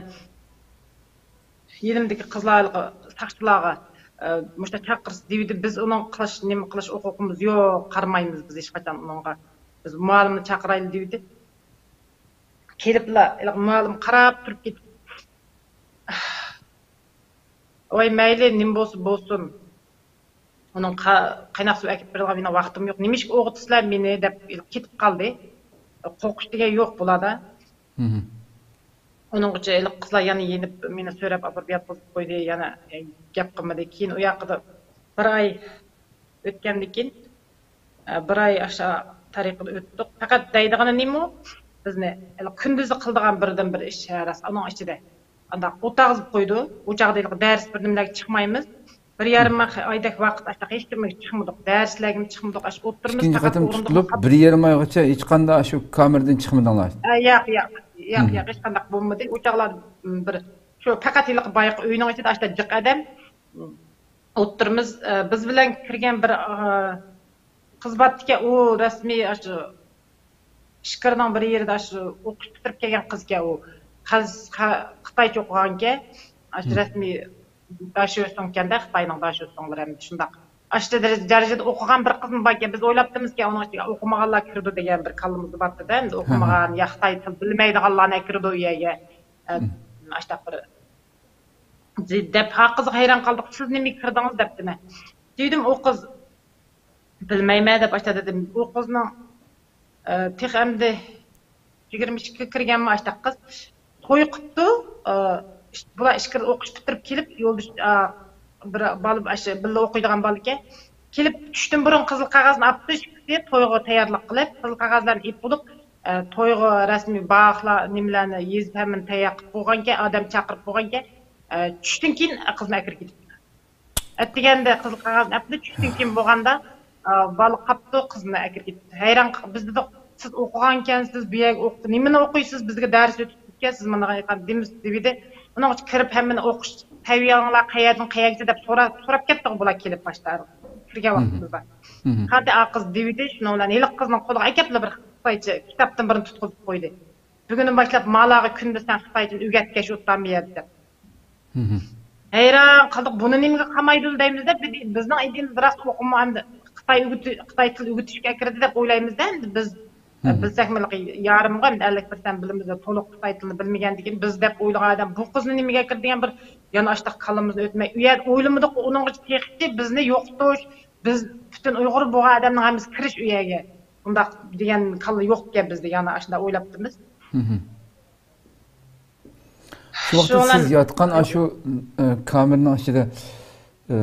يېنىمدىكى قىزلار ھېلىقى ساقچىلارغا، ئە، مۇشۇنداق چاقىرسا دېۋىدى، بىز ئۇنىڭ قىلىش، نېمە قىلىش ھوقۇقىمىز يوق، قارىمايمىز بىز ھېچقاچان ئۇنىڭغا. بىز مۇئەللىمنى چاقىرايلى دېۋىدى. كېلىپلا ھېلىقى مۇئەللىم قاراپ تۇرۇپ كېتىپ، ۋاي مەيلى، نېمە بولسا بولسۇن. ئۇنىڭ قا-، قايناق سۇ ئەكىپ بېرىدىغان مېنىڭ ۋاقتىم يوق. نېمىشقا ئويغىتىسىلەر مېنى دەپ كېتىپ قالدى. قورقۇش دېگەن يوق بۇلاردا. ئۇنىڭغىچە ھېلىقى قىزلار يەنە يېنىپ مېنى سۆرەپ ئاپىرىپ ياتقۇزۇپ قويدى. يەنە گەپ قىلمىدى. كېيىن ئۇ ياقىدا بىر ئاي ئۆتكەندىن كېيىن، ئە، بىر ئاي ئاشۇ تەرىقىدە ئۆتتۇق. پەقەت دەيدىغىنى نېمە؟ بىزنى ھېلىقى كۈندۈزى قىلىدىغان بىردىنبىر ئىش، ھە، راست، ئۇنىڭ ئىچىدە. ئانداق ئولتۇرغۇزۇپ قويىدۇ. ئۇ چاغدا ھېلىقى دەرس بىر نېمىلەرگە چىقمايمىز. بىر يېرىم ئايدەك ۋاقىت ئاشۇنداق ھېچنېمىگە چىقمىدۇق. دەرسلەرگىمۇ چىقمىدۇق. ئاشۇ ئولتۇرىمىز ئىككىنچى پەقەت قېتىم ئورۇندۇققا تۇتۇلۇپ، قاپ- بىر يېرىم ئايغىچە ھېچقانداق ئاشۇ كامېردىن چىقمىدىڭلار؟ ئە، ياق، ياق، ياق، ياق، ھېچقانداق بولمىدى. ئۇ چاغلار، م، بىر شۇ پەقەت ھېلىقى بايىقى ئۆينىڭ ئىچىدە ئاشۇنداق جىق ئادەم، م، ئولتۇرىمىز. ئە، بىز بىلەن كىرگەن بىر، ئە، قىز بارتىكەن، ئۇ رەسمىي ئاشۇ ئىچكىرىنىڭ بىر يېرىدە ئاشۇ ئوقۇش پۈتتۈرۈپ كەلگەن قىزكەن ئۇ. قەز-، قە-، خىتايچە ئوقۇغانكەن. ئاشۇ رەسمىي داشۆسۈڭكەن-دە، خىتاينىڭ داشۆسۈڭلىرى ئەمدى شۇنداق. ئاشۇ دەرىجىدە ئوقۇغان بىر قىزمۇ باركەن، بىز ئويلاپتىمىزكەن، ئۇنىڭ ئىچىگە ئوقۇمىغانلار كىرىدۇ دېگەن بىر كاللىمىزدا بارتتى-دە، ئەمدى ئوقۇمىغان يا خىتاي تىل بىلمەيدىغانلارنى كىرىدۇ ئۇ يەرگە. ئە، ئاشۇنداق بىر دەپ، ھا، قىزغا ھەيران قالدۇق، سىز نېمىگە كىردىڭىز دەپتىمەن. دېدىم، ئۇ قىز بىلمەيمەن دەپ ئاشتا دېدىم. ئۇ قىزنىڭ، ئە، تېخى ئەمدى يىگىرمە ئىككىگە كىرگەنمۇ ئاشتا قىز. توي قىپتۇ. ئە، ئىش-، بۇلار ئىچكىرىدە ئوقۇش پۈتتۈرۈپ كېلىپ، يولدىشى، ئە، بىر بالا، ئاشۇ بىللە ئوقۇيدىغان بالا ئىكەن. كېلىپ چۈشتىن بۇرۇن قىزىل قەغەزنى ئاپتۇ، ئىككىسى تويغا تەييارلىق قىلىپ، قىزىل قەغەزلەرنى ئېلىپ بولۇپ، ئە، تويغا رەسمىي باغلار، نېمىلەرنى يېزىپ، ھەممىنى تەييار قىلىپ بولغانىكەن، ئادەم چاقىرىپ بولغانىكەن. ئە، چۈشتىن كېيىن قىزنى ئەكىرىپ كېتىپتۇ. ئەتىگەندە قىزىل قەغەزنى ئەپتۇ، چۈشتىن كېيىن بولغاندا، ئە، بالا قاپتۇ، قىزنى ئەكىرىپ كېتىپتۇ. ھەيران ق-، بىز دېدۇق، سىز ئوقۇغانكەنسىز، بۇ يەرگە ئوقۇپ، نېمىنى ئوقۇيسىز، بىزگە دەرس ئۆتۈپ كەتكەن، سىز مانا ئېيتقان دېمىز دېۋىدى. ئۇنىڭ ئۈچۈن كىرىپ ھەممىنى ئوقۇش سەۋىيەڭلار قەيەردىن قەيەرگىچە دەپ سورا-، سوراپ كەتتىغۇ بۇلار كېلىپ باشتا كىرگەن ۋاقتىمىزدا. قاتى ئا قىز دېۋىدى، شۇنىڭ بىلەن ھېلىقى قىزنىڭ قولىغا ئەكەپلا بىر خىتايچە كىتابتىن بىرنى تۇتقۇزۇپ قويدى. بۈگۈندىن باشلاپ مالاغا كۈندە سەن خىتاي تىلى ئۆگەتكەچ ئولتۇرامدۇ يەردە دەپ. ھەيران قالدۇق، بۇنى نېمىگە قامايدۇ دەيمىز دەپ، بىز-، بىزنىڭ ئىدىيىمىز راست ئوقۇما ئەمدى خىتاي ئۆگىتى-، خىتاي تىل ئۆگىتىشكە ئەكىردى دەپ ئويلايمىز-دە، ئەمدى بىز، بىلسەكمۇ يارىمغۇ، ئەمدى ئەللىك پىرسەنت بىلىمىز، تولۇق خىتاي تىلىنى بىلمىگەندىكىن بىز دەپ ئويلىغان ئادەم، بۇ قىزنى نېمىگە ئەكىردى دېگەن بىر يەنە ئاشتاق كاللىمىزدىن ئۆتمەي، ئۇ يەردە ئويلىمىدۇق، ئۇنىڭغىچە تېخىچە بىزنى يوقىتىش، بىز پۈتۈن ئۇيغۇر بولغان ئادەمنىڭ ھەممىسى كىرىش ئۇ يەرگە. ئۇنداق دېگەن كاللا يوقكەن بىزدە، يەنە ئاشۇنداق ئويلاپتىمىز. شۇ ۋاقىتتا شۇ سىز ياتقان ئاشۇ، ئە، كامېرنىڭ ئىچىدە، ئە،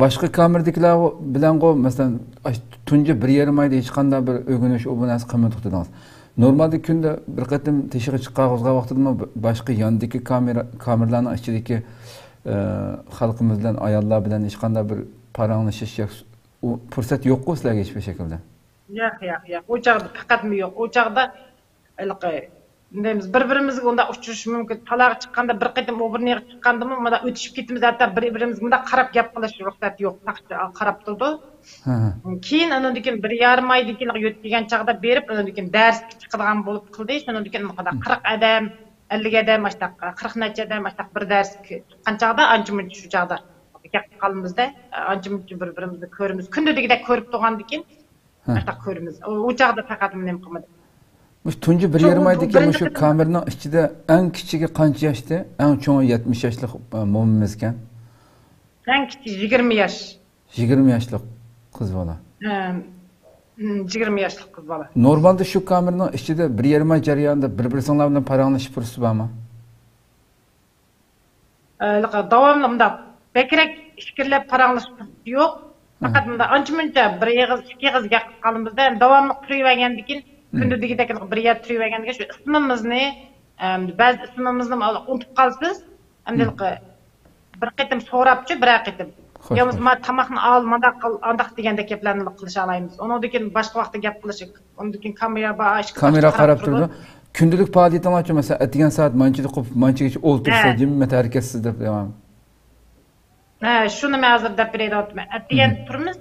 باشقا كامېردىكىلەر بىلەنغۇ، مەسىلەن، ئاش-، تۇنجى بىر يېرىم ئايدا ھېچقانداق بىر ئۆگىنىش، ئۇ بۇ نەرسە قىلمىدۇق دېدىڭىز. نورمالدا كۈندە بىر قېتىم تېشىغا چىققان، قوزغالغان ۋاقتىدىمۇ باشقا ياندىكى كامېرا، كامېرلارنىڭ ئىچىدىكى ئە، خەلقىمىز بىلەن، ئاياللار بىلەن ھېچقانداق بىر پاراڭلىشىش ياكى ئۇ پۇرسەت يوققۇ سىلەرگە ھېچبىر شەكىلدە؟ ياق، ياق، ياق. ئۇ چاغدا پەقەتمۇ يوق. ئۇ چاغدا ھېلىقى، نېمىز، بىر-بىرىمىزگە ئۇنداق ئۇچرىشىش مۇمكىن. تالاغا چىققاندا، بىر قېتىم ئوبورنىغا چىققاندىمۇ مۇنداق ئۆتۈشۈپ كېتىمىز، ھەتتا بىر-بىرىمىزگە مۇنداق قاراپ گەپ قىلىش رۇخسەت يوق. تاقچە قاراپ تۇرىدۇ. ھە، ھە. كېيىن ئانىڭدىن كېيىن بىر يارىم ئايدىن كېيىن يۆتكىگەن چاغدا بېرىپ، ئاندىن كېيىن دەرسكە چىقىدىغان بولۇپ قىلدى. شۇنىڭدىن كېيىن مۇنداق قىرىق ئادەم، ئەللىك ئادەم، ئاشتاق قىرىق نەچچە ئادەم، ئاشتاق بىر دەرسكە چىققان چاغدا ئانچە مۇنچە شۇ چاغدا گەپ قىلىمىزدە، ئانچە مۇنچە بىر-بىرىمىزنى كۆرىمىز. كۈندە دېگۈدەك كۆرۈپ تۇرغاندىن كېيىن ھە. ئاشتاق كۆرىمىز. ئۇ، ئۇ چاغدا پەقەت نېمە قىلمىدى. مۇشۇ تۇنجى بىر شۇ يېرىم ئايدىكى بىرىنچى مۇشۇ قېتىم كامېرنىڭ ئىچىدە ئەڭ كىچىكى قانچە ياشتى؟ ئەڭ چوڭى يەتمىش ياشلىق، ئە، مومىمىزكەن. ئەڭ كىچىك يىگىرمە ياش. يىگىرمە ياشلىق قىز بالا. ھە، يىگىرمە ياشلىق قىز بالا. نورمالدا شۇ كامېرنىڭ ئىچىدە بىر يېرىم ئاي جەريانىدا بىر-بىرسىڭلار بىلەن پاراڭلىشىش پۇرسىتى بارمۇ؟ ھېلىقى داۋاملىق مۇنداق بەكرەك ئىچكىرىلەپ پاراڭلىشىش پۇرسىتى يوق. ھە. پەقەت مۇنداق ئانچە مۇنچە بىر ئېغىز، ئىككى ئېغىز گەپ قىلىپ قالىمىزدا، داۋاملىق تۇرۇۋەرگەندىكىن، ھە. كۈندە دېگۈدەك بىر يەردە تۇرۇۋەرگەندىكىن، شۇ ئىسمىمىزنى، ئەم، بەزى ئىسمىمىزنى ئۇنتۇپ قالىسىز. ئەمدى ھە. ھېلىقى بىر قېتىم سوراپچۇ، بىرەر قېتىم. خوش، يا بولمىسا، خوش. ما تاماقنى ئال، مانداق قىل، ئانداق دېگەندەك گەپلەرنى قىلىشالايمىز. ئۇنىڭدىن كېيىن باشقا ۋاقىتتا گەپ قىلىشىپ، ئۇنىڭدىن كېيىن كامېرا بار، ئىشىك كامېرا ئاچىق قاراپ قاراپ تۇرىدۇ. تۇرىدۇ. كۈندىلىك پائالىيىتىڭلارچۇ؟ مەسىلەن، ئەتىگەن سائەت مانچىدا قوپۇپ، مانچىگىچە ئولتۇرسا، ھە. جىممىت ھەرىكەتسىز دەپ داۋام. ھە، شۇنى مەن ھازىر دەپ بېرەي دەۋاتىمەن. ئەتىگەن مم. تۇرىمىز،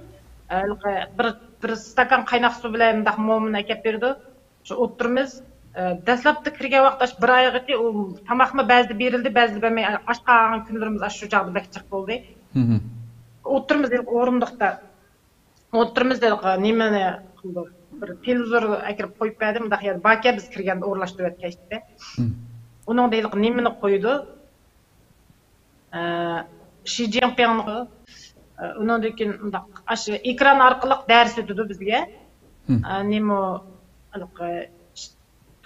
ھېلىقى بىر، بىر ئىستاكان قايناق سۇ بىلەن مۇنداق مومىنى ئەكەپ بېرىدۇ. شۇ ئولتۇرىمىز. ئە، دەسلەپتە كىرگەن ۋاقىت ئاشۇ بىر ئايغىچە ئۇ تاماقمۇ بەزىدە بېرىلدى، بەزىدە بەرمەي، ئاچ قالغان كۈنلىرىمىز ئاشۇ چاغدا بەك جىق بولدى. مم. ئولتۇرىمىز ھېلىقى ئورۇندۇقتا. ئولتۇرىمىز ھېلىقى نېمىنى قىلىدۇ؟ بىر تېلېۋىزور ئەكىرىپ قويۇپ بەردى، مۇنداق يەردە باركەن، بىز كىرگەندە ئورۇنلاشتۇرۇۋەتكەن ئىشتە. مم. ئۇنىڭدا ھېلىقى نېمىنى قويىدۇ؟ ئە، شى جىنپىڭنىڭ، ئە، ئۇنىڭدىن كېيىن مۇنداق، ئاشۇ ئېكران ئارقىلىق دەرس ئۆتىدۇ بىزگە. مم. ئە، نېمە، ھېلىقى،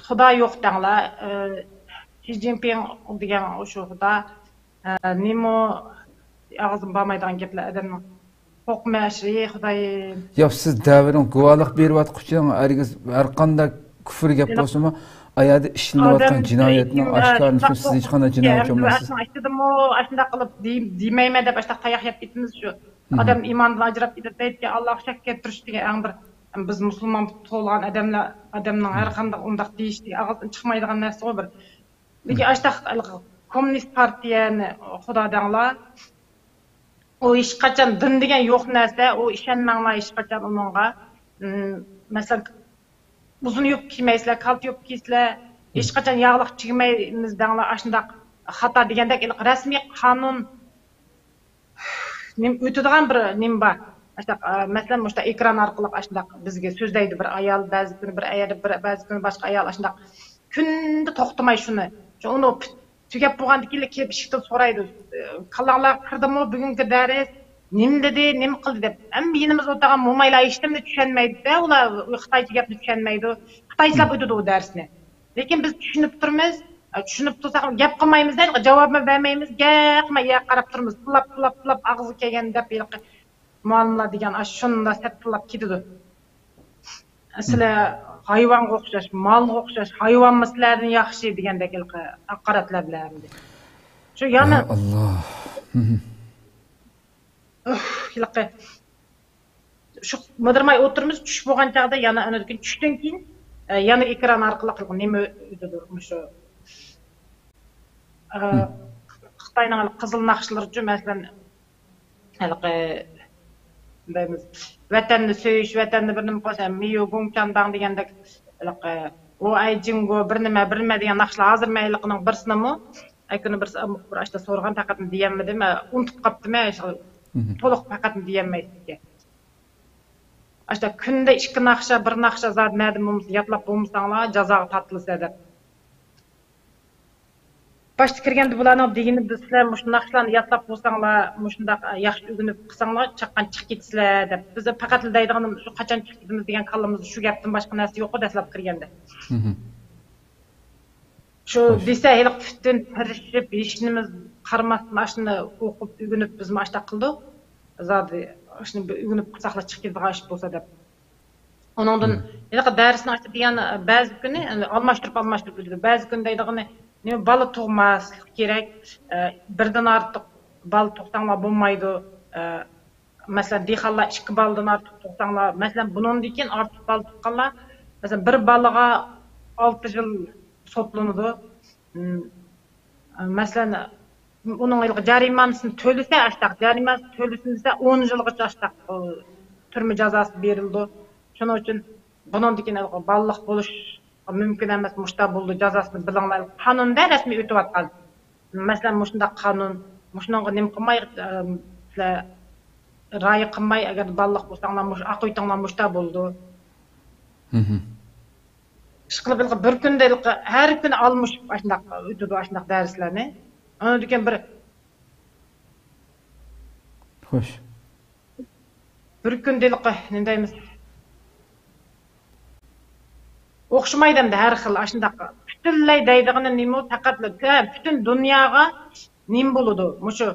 خۇدا يوق دەڭلار، ئە، شى جىنپىڭ دېگەن شۇ خۇدا، ئە، نېمە، ئاغزىم بارمايدىغان گەپلەر ئادەمنىڭ. قورقماش، ئى، خۇدايىم. ياق، سىز دەۋرىڭ گۇۋاھلىق بېرىۋاتقۇچىڭ، ھەرگىز ھەر قانداق كۇفر گەپ بولسىمۇ، ئايەردە ئىشلىنىۋاتقان ئادەم جىنايەتنىڭ ئىشلىنىۋاتقان ئاشكارىلىنىشىنى سىز ھېچقانداق جىنايەتچى بولمايسىز. ئىچىدىمۇ ئاشۇنداق قىلىپ دېمەيمەن دەپ ئاشۇنداق تاياق يەپ كېتىمىز شۇ. ئادەم ئىماندىن ئاجراپ كېتىدۇ دەيدىكەن، ئاللاغا شەك كەلتۈرۈش دېگەن ئەڭ بىر، بىز مۇسۇلمان تۇغۇلغان ئادەملەر، ئادەمنىڭ ھەر قانداق ئۇنداق دېيىشتىكى ئاغزىدىن چىقمايدىغان نەرسىغۇ بىر. لېكىن ئاشۇنداق كوممۇنىست پارتىيەنى خۇدا دەڭلار. ئۇ ھېچقاچان دىن دېگەن يوق نەرسە، ئۇ ئىشەنمەڭلار ھېچقاچان ئۇنىڭغا. ئىم، مەسىلەن، ئۇزۇن يۇپكا كىيمەيسىلەر، كالتا يۇپكا كىيسىلەر، ھېچقاچان ياغلىق چىگمەيمىز دەڭلار، ئاشۇنداق خاتا دېگەندەك ھېلىقى رەسمىي قانۇن نېمە ئۆتىدىغان بىر نېمە بار. ئاشۇنداق، ئە، مەسىلەن، مۇشۇنداق ئېكران ئارقىلىق ئاشۇنداق بىزگە سۆزلەيدۇ بىر ئايال، بەزى كۈنى بىر ئايال، بىر، بەزى كۈنى باشقا ئايال ئاشۇنداق كۈندە توختىماي شۇنى. شۇ ئۇنى پۈت-، تۈگەپ بولغاندىن كېيىن كېلىپ ئىشىكتىن سورايدۇ. ئە، كاللاڭلارغا كىردىمۇ بۈگۈنكى دەرس؟ نېمە دېدى، نېمە قىلدى دەپ. ھەممە يېنىمىزدا ئولتۇرغان مومايلار ھېچنېمىنى چۈشەنمەيدۇ-دە، ئۇلار خىتايچە گەپنى چۈشەنمەيدۇ. خىتايچىلاپ ئۆتىدۇ ئۇ دەرسنى. لېكىن بىز چۈشىنىپ تۇرىمىز. چۈشىنىپ تۇرساق، گەپ قىلمايمىز-دە، جاۋابمۇ بەرمەيمىز، گەپ قىلماي يەرگە قاراپ تۇرىمىز. تىللاپ، تىللاپ، تىللاپ، ئاغزىغا كەلگەن دەپ ھېلىقى مۇئەللىملەر دېگەن ئاشۇ شۇنداق سەت تىللاپ كېتىدۇ. سىلەر ھايۋانغا ئوخشاش، مالغا ئوخشاش، ھايۋانمۇ سىلەردىن ياخشى دېگەندەك ھېلىقى ھاقارەتلەر بىلەن ئەمدى. شۇ يەنە يا ئاللا. ئۇھ، ھېلىقى شۇ مىدىرماي ئولتۇرىمىز، چۈش بولغان چاغدا يەنە ئاندىن كېيىن، چۈشتىن كېيىن، ئە، يەنە ئېكران ئارقىلىق نېمە ئۆتىدۇ مۇشۇ، ئە، خىتاينىڭ قىزىل ناخشىلىرىچۇ، مەسىلەن، ھېلىقى دەيمىز، ۋەتەننى سۆيۈش، ۋەتەننى بىر نېمە قىلىش، مىيۇ گۇڭچانداڭ دېگەندەك، ھېلىقى ۋو ئەي جىڭگو بىر نېمە، بىر نېمە دېگەن ناخشىلار ھازىر مەن ھېلىقىنىڭ بىرسىنىمۇ، ئەكۈنى بىرسى بىر ئاشتا سورىغان، پەقەت دېيەلمىدىم، ئۇنتۇپ قاپتىمەن، تولۇق پەقەت دېيەلمەيتتىكەن. ئاشتا كۈندە ئىككى ناخشا، بىر ناخشا زادى نەدىن بولمىسا يادلاپ بولمىساڭلار جازاغا تارتىلىسىلەر دەپ. باشتا كىرگەندە بۇلارنىڭ دېگىنى، بىز سىلەر مۇشۇ ناخشىلارنى يادلاپ بولساڭلار، مۇشۇنداق ياخشى ئۆگىنىپ قىلساڭلار، چاققان چىقىپ كېتىسىلەر دەپ. بىز پەقەتلا دەيدىغىنىمىز شۇ، قاچان چىقىپ كېتىمىز دېگەن كاللىمىزدا شۇ گەپتىن باشقا نەرسە يوققۇ دەسلەپ كىرگەندە. شۇ دېسە، ھېلىقى پۈتۈن تىرىشىپ، ھېچنېمە قارىماستىن، ئاشۇنى ئوقۇپ، ئۆگىنىپ، بىزمۇ ئاشۇنداق قىلدۇق. زادى ئاشۇنى بىر ئۆگىنىپ قىلساقلا چىقىپ كېتىدىغان ئىش بولسا دەپ. ئۇنىڭدىن ھېلىقى دەرسنى ئاچىدىغان بەزى كۈنى، ئەمدى ئالماشتۇرۇپ، ئالماشتۇرۇپ ئۆتىدۇ. بەزى كۈنى دەيدىغىنى، نېمە، بالا تۇغماسلىق كېرەك، ئە، بىردىن ئارتۇق بالا تۇغساڭلار بولمايدۇ. ئە، مەسىلەن، دېھقانلار ئىككى بالىدىن ئارتۇق تۇغساڭلار، مەسىلەن، بۇنىڭدىن كېيىن ئارتۇق بالا تۇغقانلار، مەسىلەن، بىر بالىغا ئالتە يىل سوتلىنىدۇ. مم، مەسىلەن، ئۇنىڭ ھېلىقى جەرىمانىسىنى تۆلىسە، ئاشتاق جەرىمانىسىنى تۆلىسۇن دېسە، ئون يىلغىچە ئاشتاق، ئۇ، تۈرمە جازاسى بېرىلىدۇ. شۇنىڭ ئۈچۈن بۇنىڭدىن كېيىن ھېلىقى بالىلىق بولۇش مۇمكىن ئەمەس، مۇشتا بولىدۇ، جازاسىنى بىلىڭلار. قانۇندا رەسمىي ئۆتۈۋاتقان. مەسىلەن، مۇشۇنداق قانۇن، مۇشۇنىڭغا نېمە قىلماي، ئە، سىلەر رىئايە قىلماي، ئەگەر بالىلىق بولساڭلار، مۇشۇ ئاقىۋىتىڭلار مۇشتا بولىدۇ. مهم. ئىشقىلىپ، ھېلىقى بىر كۈندە ھېلىقى ھەر كۈنى ئالمىشىپ ئاشۇنداق ئۆتىدۇ، ئاشۇنداق دەرسلەرنى. ئاندىن كېيىن بىر، خوش. بىر كۈندە ھېلىقى، نېمە دەيمىز؟ ئوخشىمايدۇ ئەمدى ھەر خىل ئاشۇنداق. پۈتۈنلەي دەيدىغىنى نېمە؟ پەقەت پۈتۈن دۇنياغا نېمە بولىدۇ؟ مۇشۇ،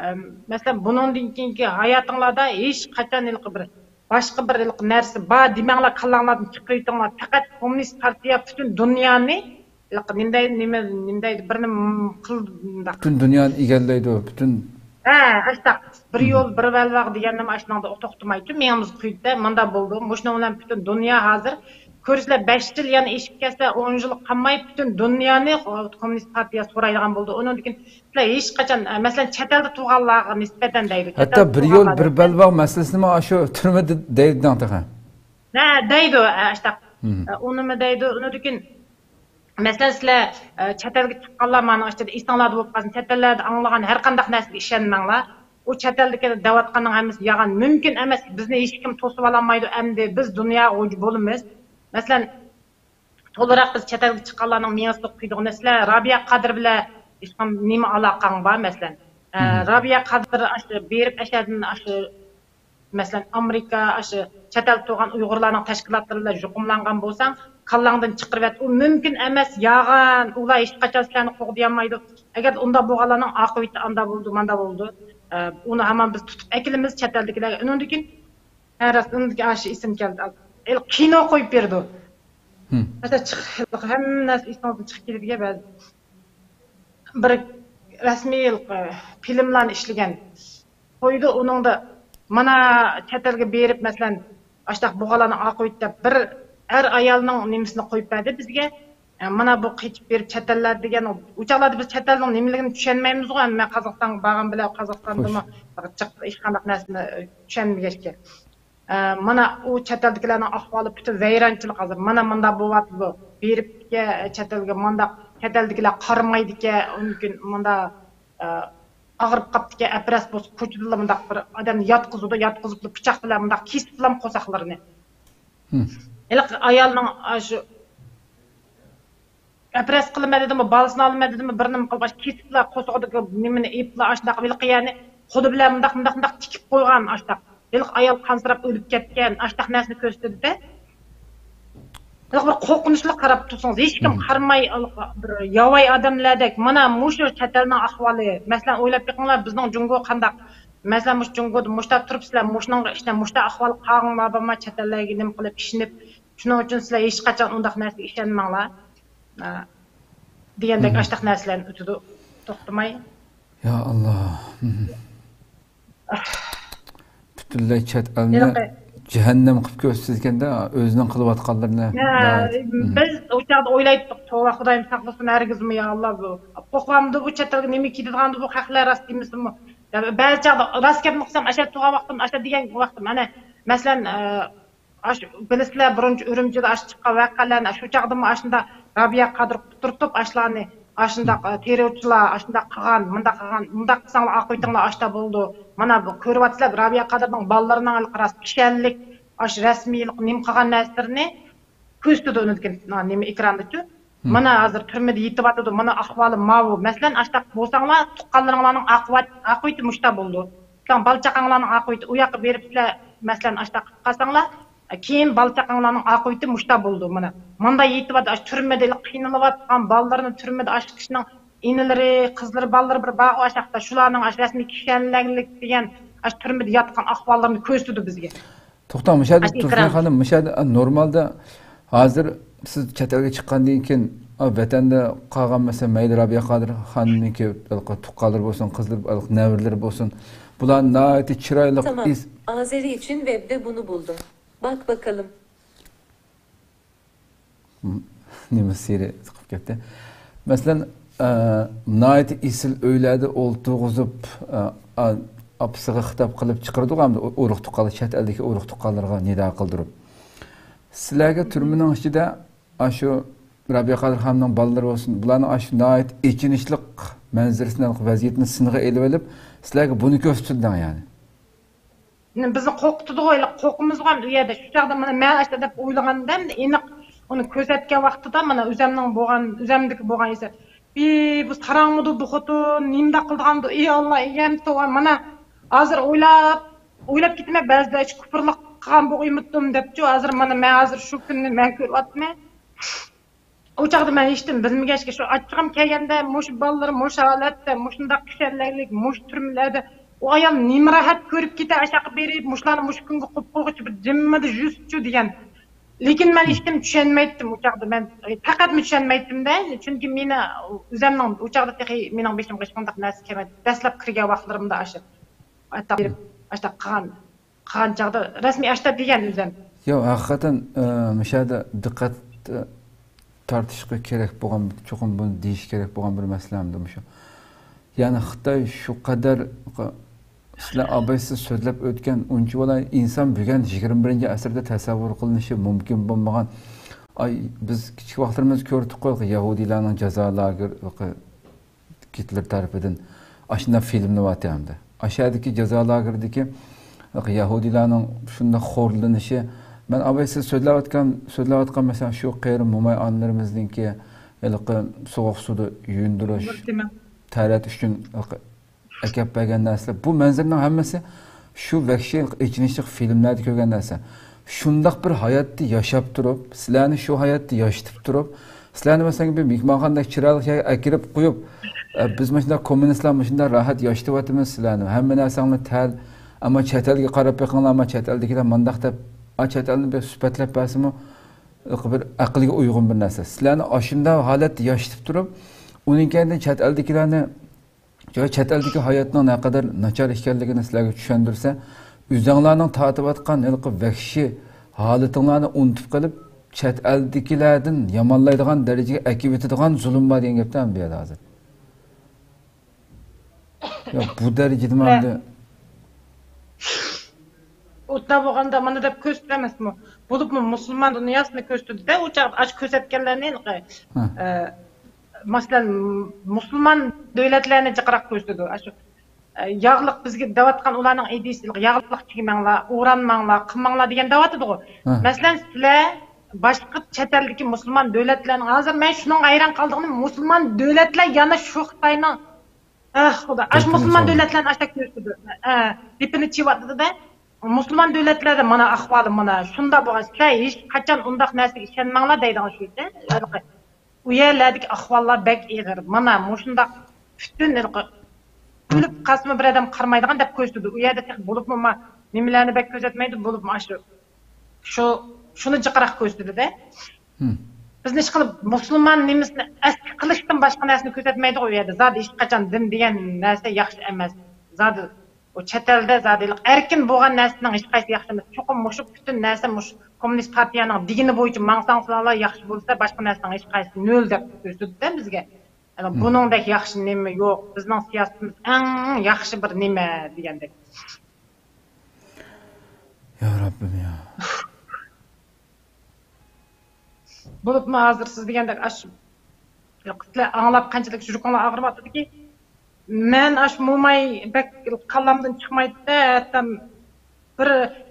ئەم، مەسىلەن، بۇنىڭدىن كېيىنكى ھاياتىڭلاردا ھېچ قاچان ھېلىقى بىر باشقا بىر ھېلىقى نەرسە بار دېمەڭلار، كاللاڭلاردىن چىقىرىۋېتىڭلار. پەقەت كوممۇنىست پارتىيە پۈتۈن دۇنيانى ھېلىقى نېمە دەيدۇ، نېمە، نېمە دەيدۇ، بىرنى قىل مۇنداق. پۈتۈن دۇنيانى ئىگىلەيدۇ، پۈتۈن. ھە، ئاشتاق. بىر يول، بىر بەلباغ دېگەننېمە ئاشۇنىڭدا توختىمايچۇ، مېڭىمىز قۇيدى، مۇندا بولدى. مۇشۇنىڭ بىلەن پۈتۈن دۇنيا ھازىر كۆرسىلە، بەش يىل يەنە ئېشىپ كەتسە، ئون يىل قالماي پۈتۈن دۇنيانى كوممۇنىست پارتىيە سورايدىغان بولدى. ئۇنىڭدىن كېيىن سىلەر ھېچقاچان، ئە، مەسىلەن، چەت ئەلدە تۇرغانلارغا نىسبەتەن دەيدۇ. ھەتتا چەت ئەلدە بىر يول، تۇرغانلار بىر دەيدۇ. بەلباغ مەسىلىسىنىمۇ ئاشۇ تۈرمىدە دەيدۇ تېخى. ھە، دەيدۇ، ئە، ئاشتاق. مم. ئە، ئۇنىمۇ دەيدۇ، ئۇنىڭدىن كېيىن، مەسىلەن، سىلەر، ئە، چەت ئەلگە چىققانلار، مانا ئىچىدە ئېسىڭلاردا بولۇپ قالسۇن، چەت ئەللەردە ئاڭلىغان ھەر قانداق نەرسىگە ئىشەنمەڭلار. ئۇ چەت ئەلدىكى دەۋاتقاننىڭ ھەممىسى يالغان. مۇمكىن ئەمەس، بىزنى ھېچكىم توسۇۋالالمايدۇ ئەمدى، بىز دۇنياغا غۇلجا بولىمىز. مەسىلەن، تولىراق بىز چەت ئەلگە چىققانلارنىڭ مېڭىسىدە قويىدىغىنى، سىلەر رابىيە قادىر بىلەن ھېچقانداق نېمە ئالاقەڭ بار؟ مەسىلەن، ئە، مهم. رابىيە قادىر ئاشۇ بېرىپ ئەشەدىن ئاشۇ، مەسىلەن، ئامېرىكا، ئاشۇ چەت ئەلدە تۇرغان ئۇيغۇرلارنىڭ تەشكىلاتلىرى بىلەن يۇقۇملانغان بولساڭ، كاللاڭدىن چىقىرىۋەت. ئۇ مۇمكىن ئەمەس، يالغان. ئۇلار ھېچقاچان سىلەرنى قوغدىيالمايدۇ. ئەگەر ئۇنداق بولغانلارنىڭ ئاقىۋىتى ئاندا بولىدۇ، ماندا بولىدۇ. ئە، ئۇنى ھامان بىز تۇتۇپ ئەكېلىمىز چەت ئەلدىكىلەرگە. ئۇنىڭدىن كېيىن، ھە، راست، ئۇنىڭدىن كېيىن ئاشۇ ئېسىمگە كەلدى. ھېلىقى كىنو قويۇپ بېرىدۇ. ھىم. ھەتتا چىق-، ھېلىقى ھەممە نەرسە ئېسىڭىزدىن چىقىپ كېتىدىكەن بەزىدە. بىر رەسمىي ھېلىقى فىلىملارنى ئىشلىگەن. قويدى ئۇنىڭدا. مانا چەت ئەلگە بېرىپ، مەسىلەن، ئاشتاق بوغالارنىڭ ئاقىۋىتى دەپ بىر ئەر ئايالنىڭ نېمىسىنى قويۇپ بەردى بىزگە. ئە، مانا بۇ قېچىپ بېرىپ چەت ئەللەردە دېگەن، ئۇ چاغلاردا بىز چەت ئەلنىڭ نېمىلىكىنى چۈشەنمەيمىزغۇ، ھەممە قازاقىستانغا بارغان بىلەن قازاقىستاندىمۇ خوش. جىق ھېچقانداق نەرسىنى چۈشەنمىگەچكە. ئە، مانا ئۇ چەت ئەلدىكىلەرنىڭ ئەھۋالى پۈتۈن ۋەيرانچىلىق ھازىر. مانا مۇنداق بولۇۋاتىدۇ. بېرىپكە چەت ئەلگە مانداق، چەت ئەلدىكىلەر قارىمايدىكەن، ئۇنىڭ كۈن مۇندا، ئە، ئاغرىپ قاپتىكەن، ئەپرەس بولسا كوچىدىلا مۇنداق بىر ئادەمنى ياتقۇزىدۇ، ياتقۇزۇپلا پىچاق بىلەن مۇنداق كېسىپلام قورساقلىرىنى. ھىم. ھېلىقى ئايالنىڭ ئاشۇ ئەپرەس قىلىمەن دېدىمۇ، بالىسىنى ئالىمەن دېدىمۇ، بىر نېمە قىلىپ، ئاشۇ كېسىپلا قورسىقىدىكى نېمىنى ئېلىپلا، ئاشۇنداق ھېلىقى يەنى قولى بىلەن مۇنداق، مۇنداق، مۇنداق تىكىپ قويغان، ئاشۇنداق. ھېلىقى ئايال قانسىراپ ئۆلۈپ كەتكەن، ئاشۇنداق نەرسىنى كۆرسىتىدۇ-دە. ھېلىقى بىر قورقۇنچلۇق قاراپ تۇرسىڭىز، ھېچكىم مم. قارىماي، بىر ياۋاي ئادەملەردەك. مانا مۇشۇ چەت ئەلنىڭ ئەھۋالى. مەسىلەن، ئويلاپ بېقىڭلار، بىزنىڭ جۇڭگو قانداق؟ مەسىلەن، مۇشۇ جۇڭگودا مۇشتا تۇرۇپ، سىلەر مۇشۇنىڭغا ئىشىنە، مۇشتا ئەھۋال قالغانلار بارما، چەت ئەللەرگە نېمە قىلىپ ئىشىنىپ، شۇنىڭ ئۈچۈن سىلەر ھېچقاچان ئۇنداق نەرسىگە ئىشەنمەڭلار، ئە، دېگەندەك مم. ئاشتاق نەرسىلەرنى ئۆتىدۇ، توختىماي. يا ئاللا. مم. پۈتۈنلەي چەت ئەلنى ھېلىقى جەھەننەم قىلىپ كۆرسىتىدىكەندە، ئۆزىنىڭ قىلىۋاتقانلىرىنى. ھە، ناھايىتى. مم. بىز ئۇ چاغدا ئويلايتتۇق، توۋا، خۇدايىم ساقلىسۇن، ھەرگىزمۇ، يا ئاللا، بۇ قوقلاندى بۇ چەت ئەلگە نېمە كېتىدىغاندۇ بۇ خەقلەر، راست دېمىسىمۇ. يا، بەزى چاغدا راست گەپنى قىلسام، ئاشۇ تۇرغان ۋاقتىم، ئاشۇ دېگەن ۋاقتىم، ئەنە، مەسىلەن، ئە، ئاشۇ بىلىسىلەر، بۇرۇنچە ئۈرۈمچىدە ئاشۇ چىققان ۋەقەلەرنى، شۇ چاغدىمۇ ئاشۇنداق رابىيە قادىر تۇرتۇپ، ئاشۇلارنى، ئاشۇنداق، ئە، تېررورچىلار، ئاشۇنداق قىلغان، مۇنداق قىلغان، مۇنداق قىلساڭلار ئاقىۋىتىڭلار ئاشتا بولىدۇ. مانا بۇ كۆرۈۋاتىسىلەر، رابىيە قادىرنىڭ بالىلىرىنىڭ ھېلىقى راست كىشەنلىك، ئاشۇ رەسمىي ھېلىقى نېمە قىلغان نەرسىلىرىنى كۆرسىتىدۇ ئۇنىڭدىكى، نېمە، ئېكراندىچۇ. مم. مانا ھازىر تۈرمىدە يېتىۋاتىدۇ، مانا ئەھۋالى ماۋۇ. مەسىلەن، ئاشۇنداق بولساڭلار، تۇغقانلىرىڭلارنىڭ ئاقىۋەت-، ئاقىۋىتى مۇشتا بولىدۇ. سىلەر بالا-چاقاڭلارنىڭ ئاقىۋىتى، ئۇ ياققا بېرىپ سىلەر، مەسىلەن، ئاشۇنداق قىلىپ قالساڭلار، كېيىن بالا-چاقاڭلارنىڭ ئاقىۋىتى مۇشتا بولىدۇ. مانا ماندا يېتىۋاتىدۇ، ئاشۇ تۈرمىدە قىينىلىۋاتقان بالىلىرىنى، تۈرمىدە ئاشۇ كىشىنىڭ ئىنىلىرى، قىزلىرى، بالىلىرى بىر بارغۇ، ئاشۇنداقتا شۇلارنىڭ ئاشۇ رەسمىي كىشەنلىك دېگەن ئاشۇ تۈرمىدە ياتقان ئەھۋاللىرىنى كۆرسىتىدۇ بىزگە. توختاڭ، مۇشۇ يەردە ئاشۇ تۇرسۇن ئېكران. خانىم، مۇشۇ يەردە، ئا، نورمالدا ھازىر سىز چەت ئەلگە چىققاندىن كېيىن ۋەتەندە قالغان، مەسىلەن، مەيلى رابىيە قادىر خانىمنىڭكى تۇغقانلىرى بولسۇن، قىزلىرى، نەۋرىلىرى بولسۇن، بۇلار ناھايىتى چىرايلىق. تامام. ئېس- ئازېرى ئۈچۈن ۋېبتە بۇنى بۇلدۇم. باك باكالىم. نېمە سىرى چىقىپ كەتتى. مەسىلەن، ئە، ناھايىتى ئېسىل ئۆيلەردە ئولتۇرغۇزۇپ، ئە، ئا-، ئاپىسىغا خىتاب قىلىپ چىقىرىدۇ، ئۇرۇق تۇغقانلار، چەت ئەلدىكى ئۇرۇق تۇغقانلارغا نىدا قىلدۇرۇپ. سىلەرگە تۈرمىنىڭ ئىچىدە ئاشۇ رابىيە قادىر خانىمنىڭ بالىلىرى بولسۇن، بۇلارنىڭ ئاشۇ ناھايىتى ئېچىنىشلىق مەنزىرىسىنى، ۋەزىيىتىنى سىنغا ئېلىۋېلىپ، سىلەرگە بۇنى كۆرسىتىدۇ دەڭ، يەنى. بىزنى قورقۇتىدىغۇ، ھېلىقى قورقىمىزغۇ ئەمدى ئۇ يەردە. شۇ چاغدا مانا مەن ئاشۇ دەپ ئويلىغاندا ئەمدى ئېنىق ئۇنى كۆزەتكەن ۋاقتىدا مانا ئۆزەمنىڭ بولغان، ئۆزەمدىكى بولغان ھېسسىيات. ئى، بۇ ساراڭمىدۇ بۇ خوتۇن، نېمىنداق قىلىدىغاندۇ، ئى ئاللا، ئى ئەمدى توۋا، مانا ھازىر ئويلاپ، ئويلاپ كېتىمەن، بەزىدە ئىش كۇپۇرلۇق قىلغان بولغىيمىتتىم دەپچۇ، ھازىر مانا مەن ھازىر شۇ كۈننى مەن كۆرۈۋاتىمەن. ئۇ چاغدا مەن ھېچنېمە بىلمىگەچكە، شۇ ئاچچىقىم كەلگەندە، مۇشۇ بالىلىرىم مۇشۇ ھالەتتە، مۇشۇنداق كېسەللىكلىك، مۇشۇ تۈرمىلەردە، ئۇ ئايال نېمە راھەت كۆرۈپ كېتە، ئاشاققا بېرىپ، مۇشۇلارنى مۇشۇ كۈنگە قويۇپ قويغۇچە بىر جىممىدە يۈرسىچۇ دېگەن. لېكىن مەن ھېچنېمە چۈشەنمەيتتىم ئۇ چاغدا، مەن پەقەتمۇ چۈشەنمەيتتىم-دە، چۈنكى مېنى ئۆزەمنىڭ ئۇ چاغدا تېخى مېنىڭ بېشىمغا ھېچقانداق نەرسە كەلمەيتتى. دەسلەپ كىرگەن ۋاقىتلىرىمدا ئاشۇ ئاشۇنداق قىلغان، قىلغان چاغدا رەسمىي ئاشۇنداق دېگەن ئۆزەم. ياق، ھەقىقەتەن، ئە، مۇشۇ يەردە دىققەت، ئە، تارتىشقا كېرەك بولغان، چوقۇم بۇنى دېيىش كېرەك بولغان بىر مەسىلە ئەمدى مۇشۇ. يەنى خىتاي شۇ قەدەر، سىلەر ئابايسىز سۆزلەپ ئۆتكەن ئۇنچىۋالا ئىنسان بۈگۈن يىگىرمە بىرىنچى ئەسىردە تەسەۋۋۇر قىلىنىشى مۇمكىن بولمىغان. ئاي، بىز كىچىك ۋاقىتلىرىمىزدا كۆردۇققۇ، يەھۇدىيلارنىڭ جازا لاگېرى، گىتلېر تەرىپىدىن ئاشۇنداق فىلىملىۋاتىدۇ ئەمدى. ئاشۇ يەردىكى جازا لاگېرىدىكى يەھۇدىيلارنىڭ شۇنداق خورلىنىشى. مەن ئاباي سىز سۆزلەۋاتقان، سۆزلەۋاتقان مەسىلەن شۇ قېرى موماي ئانىلىرىمىزنىڭكى ھېلىقى سوغۇق سۇدا يۇيۇندۇرۇش، تەرەت ئۈچۈن ھېلىقى ئەكەپ بەرگەن نەرسىلەر. بۇ مەنزىرىنىڭ ھەممىسى شۇ ۋەھشىي ئېچىنىشلىق فىلىملەردە كۆرگەن نەرسە. شۇنداق بىر ھاياتتا ياشاپ تۇرۇپ، سىلەرنى شۇ ھاياتتا ياشىتىپ تۇرۇپ، سىلەرنى مەسىلەن بىر مېھمانخانىدەك چىرايلىق يەرگە ئەكىرىپ قويۇپ، ئە، بىز مۇشۇنداق كوممۇنىستلار مۇشۇنداق راھەت ياشىتىۋاتىمىز سىلەرنى، ھەممە نەرسەڭلار تەل، ئەمما چەت ئەلگە قاراپ بېقىڭلار، ئەمما چەت ئەلدىكىلەر مانداق دەپ، ئا، چەت ئەلنى بىر سۈپەتلەپ بەرسىمۇ، بىر ئەقىلگە ئۇيغۇن بىر نەرسە. سىلەرنى ئاشۇنداق ھالەتتە ياشىتىپ تۇرۇپ، ئۇنىڭ كەينىدىن چەت ئەلدىكىلەرنى چۈنكى چەت ئەلدىكى ھاياتنىڭ نەقەدەر ناچار ئىكەنلىكىنى سىلەرگە چۈشەندۈرسە، ئۆزۈڭلارنىڭ تارتىۋاتقان ھېلىقى ۋەھشىي ھالىتىڭلارنى ئۇنتۇپ قېلىپ، چەت ئەلدىكىلەردىن يامانلايدىغان دەرىجىگە ئەكىۋېتىدىغان زۇلۇم بار دېگەن گەپتە بۇ يەردە ھازىر. يا، بۇ دەرىجىدىمۇ ئەمدى. ئۇنداق بولغاندا مانا دەپ كۆرسىتىدۇ ئەمەسمۇ؟ بولۇپمۇ مۇسۇلمان دۇنياسىنى كۆرسىتىدۇ-دە، ئۇ چاغدا ئاشۇ كۆرسەتكەنلەرنى، ھە. ئە، مەسىلەن، مۇسۇلمان دۆلەتلەرنى جىقراق كۆرسىتىدۇ. ئاشۇ، ئە، ياغلىق بىزگە دەۋاتقان ئۇلارنىڭ ئىدىيىسى، ياغلىق چىگمەڭلار، ئۇرانماڭلار، قىلماڭلار دېگەن دەۋاتىدىغۇ. ھە. مەسىلەن، سىلەر باشقا چەت ئەلدىكى مۇسۇلمان دۆلەتلەرنىڭ، ھازىر مەن شۇنىڭغا ھەيران قالىدىغىنىم، مۇسۇلمان دۆلەتلەر يەنە شۇ خىتاينىڭ ئاھ، خۇدا، ئاش مۇسۇلمان دۆلەتلەرنى ئاشتا كۆرسىتىدۇ. ئە، دېپىنى چېۋاتىدۇ-دە. مۇسۇلمان دۆلەتلەردە مانا ئەھۋالى مانا شۇنداق بولغان. سىلەر ھېچ قاچان ئۇنداق نەرسىگە ئىشەنمەڭلار دەيدىغان شۇ. ھېلىقى ئۇ يەرلەردىكى ئەھۋاللار بەك ئېغىر. مانا مۇشۇنداق پۈتۈن ھېلىقى ئۆلۈپ قالسىمۇ بىر ئادەم قارىمايدىغان دەپ كۆرسىتىدۇ. ئۇ يەردە تېخى بولۇپمۇ ما-، نېمىلەرنى بەك كۆزەتمەيدۇ، بولۇپمۇ ئاشۇ، شۇ، شۇنى جىقراق كۆرسىتىدۇ-دە. بىزنى ئىشقىلىپ مۇسۇلمان نېمىسىنى ئەسكى قىلىشتىن باشقا نەرسىنى كۆرسەتمەيدىغۇ ئۇ يەردە. زادى ھېچقاچان دىن دېگەن نەرسە ياخشى ئەمەس. زادى ئۇ چەت ئەلدە زادى ئەركىن بولغان نەرسىنىڭ ھېچقايسى ياخشى ئەمەس. چوقۇم مۇشۇ پۈتۈن نەرسە مۇشۇ كوممۇنىست پارتىيەنىڭ دېگىنى بويىچە ماڭساڭلار ياخشى بولسا، باشقا نەرسىنىڭ ھېچقايسى نۆل دەپ كۆرسىتىدۇ-دە بىزگە. يەنى بۇنىڭدەك ياخشى نېمە يوق. بىزنىڭ سىياسىتىمىز ئەڭ ياخشى بىر نېمە دېگەندەك. يا رەببىم يا. بولۇپمۇ ھازىر سىز دېگەندەك ئاشۇ سىلەر ئاڭلاپ قانچىلىك يۈرىكىڭلار ئاغرىۋاتىدۇكى. مەن ئاشۇ موماي بەك كاللامدىن چىقمايتتى، ھەتتا بىر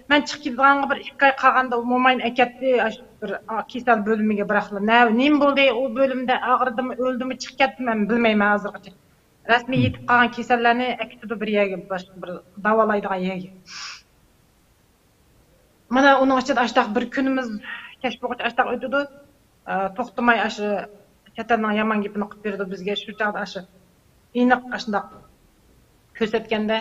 مەن چىقىپ كېتىدىغانغا بىر ئىككى ئاي قالغاندا ئۇ موماينى ئەكەتتى، ئاشۇ بىر، ئا، كېسەل بۆلۈمىگە بىراقلا. نە-، نېمە بولدى ئۇ بۆلۈمدە، ئاغرىدىمۇ، ئۆلدىمۇ، چىقىپ كەتتىمۇ، مەن بىلمەيمەن ھازىرغىچە. رەسمىي يېتىپ قالغان كېسەللەرنى ئەكېتىدۇ بىر يەرگە، باشقا بىر داۋالايدىغان يەرگە. مانا ئۇنىڭ ئىچىدە ئاشتاق بىر كۈنىمىز كەچ بولغۇچە ئاشتاق ئۆتىدۇ. ئە، توختىماي ئاشۇ چەت ئەلنىڭ يامان گېپىنى قىلىپ بېرىدۇ بىزگە. شۇ چاغدا ئاشۇ ئېنىق ئاشۇنداق كۆرسەتكەندە.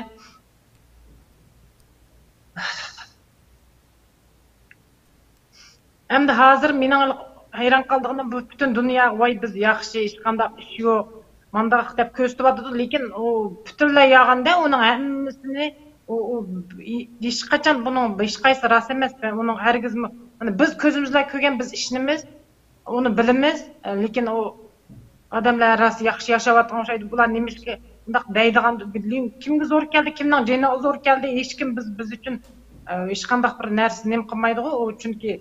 ئەمدى ھازىر مېنىڭ ھەيران قالىدىغىنىم، بۇ پۈتۈن دۇنياغا، ۋاي، بىز ياخشى، ھېچقانداق ئىش يوق، مانداق دەپ كۆرسىتىۋاتىدۇ. لېكىن ئۇ پۈتۈنلەي يالغان-دە، ئۇنىڭ ھەممىسىنى ئۇ، ئۇ ھېچقاچان بۇنىڭ ھېچقايسى راست ئەمەس. ئۇنىڭ ھەرگىزمۇ، مانا، بىز كۆزىمىز بىلەن كۆرگەن، بىز ئىشىنىمىز، ئۇنى بىلىمىز. لېكىن ئۇ ئادەملەر راست ياخشى ياشاۋاتقان ئوخشايدۇ. بۇلار نېمىشقا بۇنداق دەيدىغان، كىمگە زور كەلدى، كىمنىڭ جېنىغا زور كەلدى، ھېچكىم بىز، بىز ئۈچۈن، ئە، ھېچقانداق بىر نەرسە نېمە قىلمايدىغۇ ئۇ، چۈنكى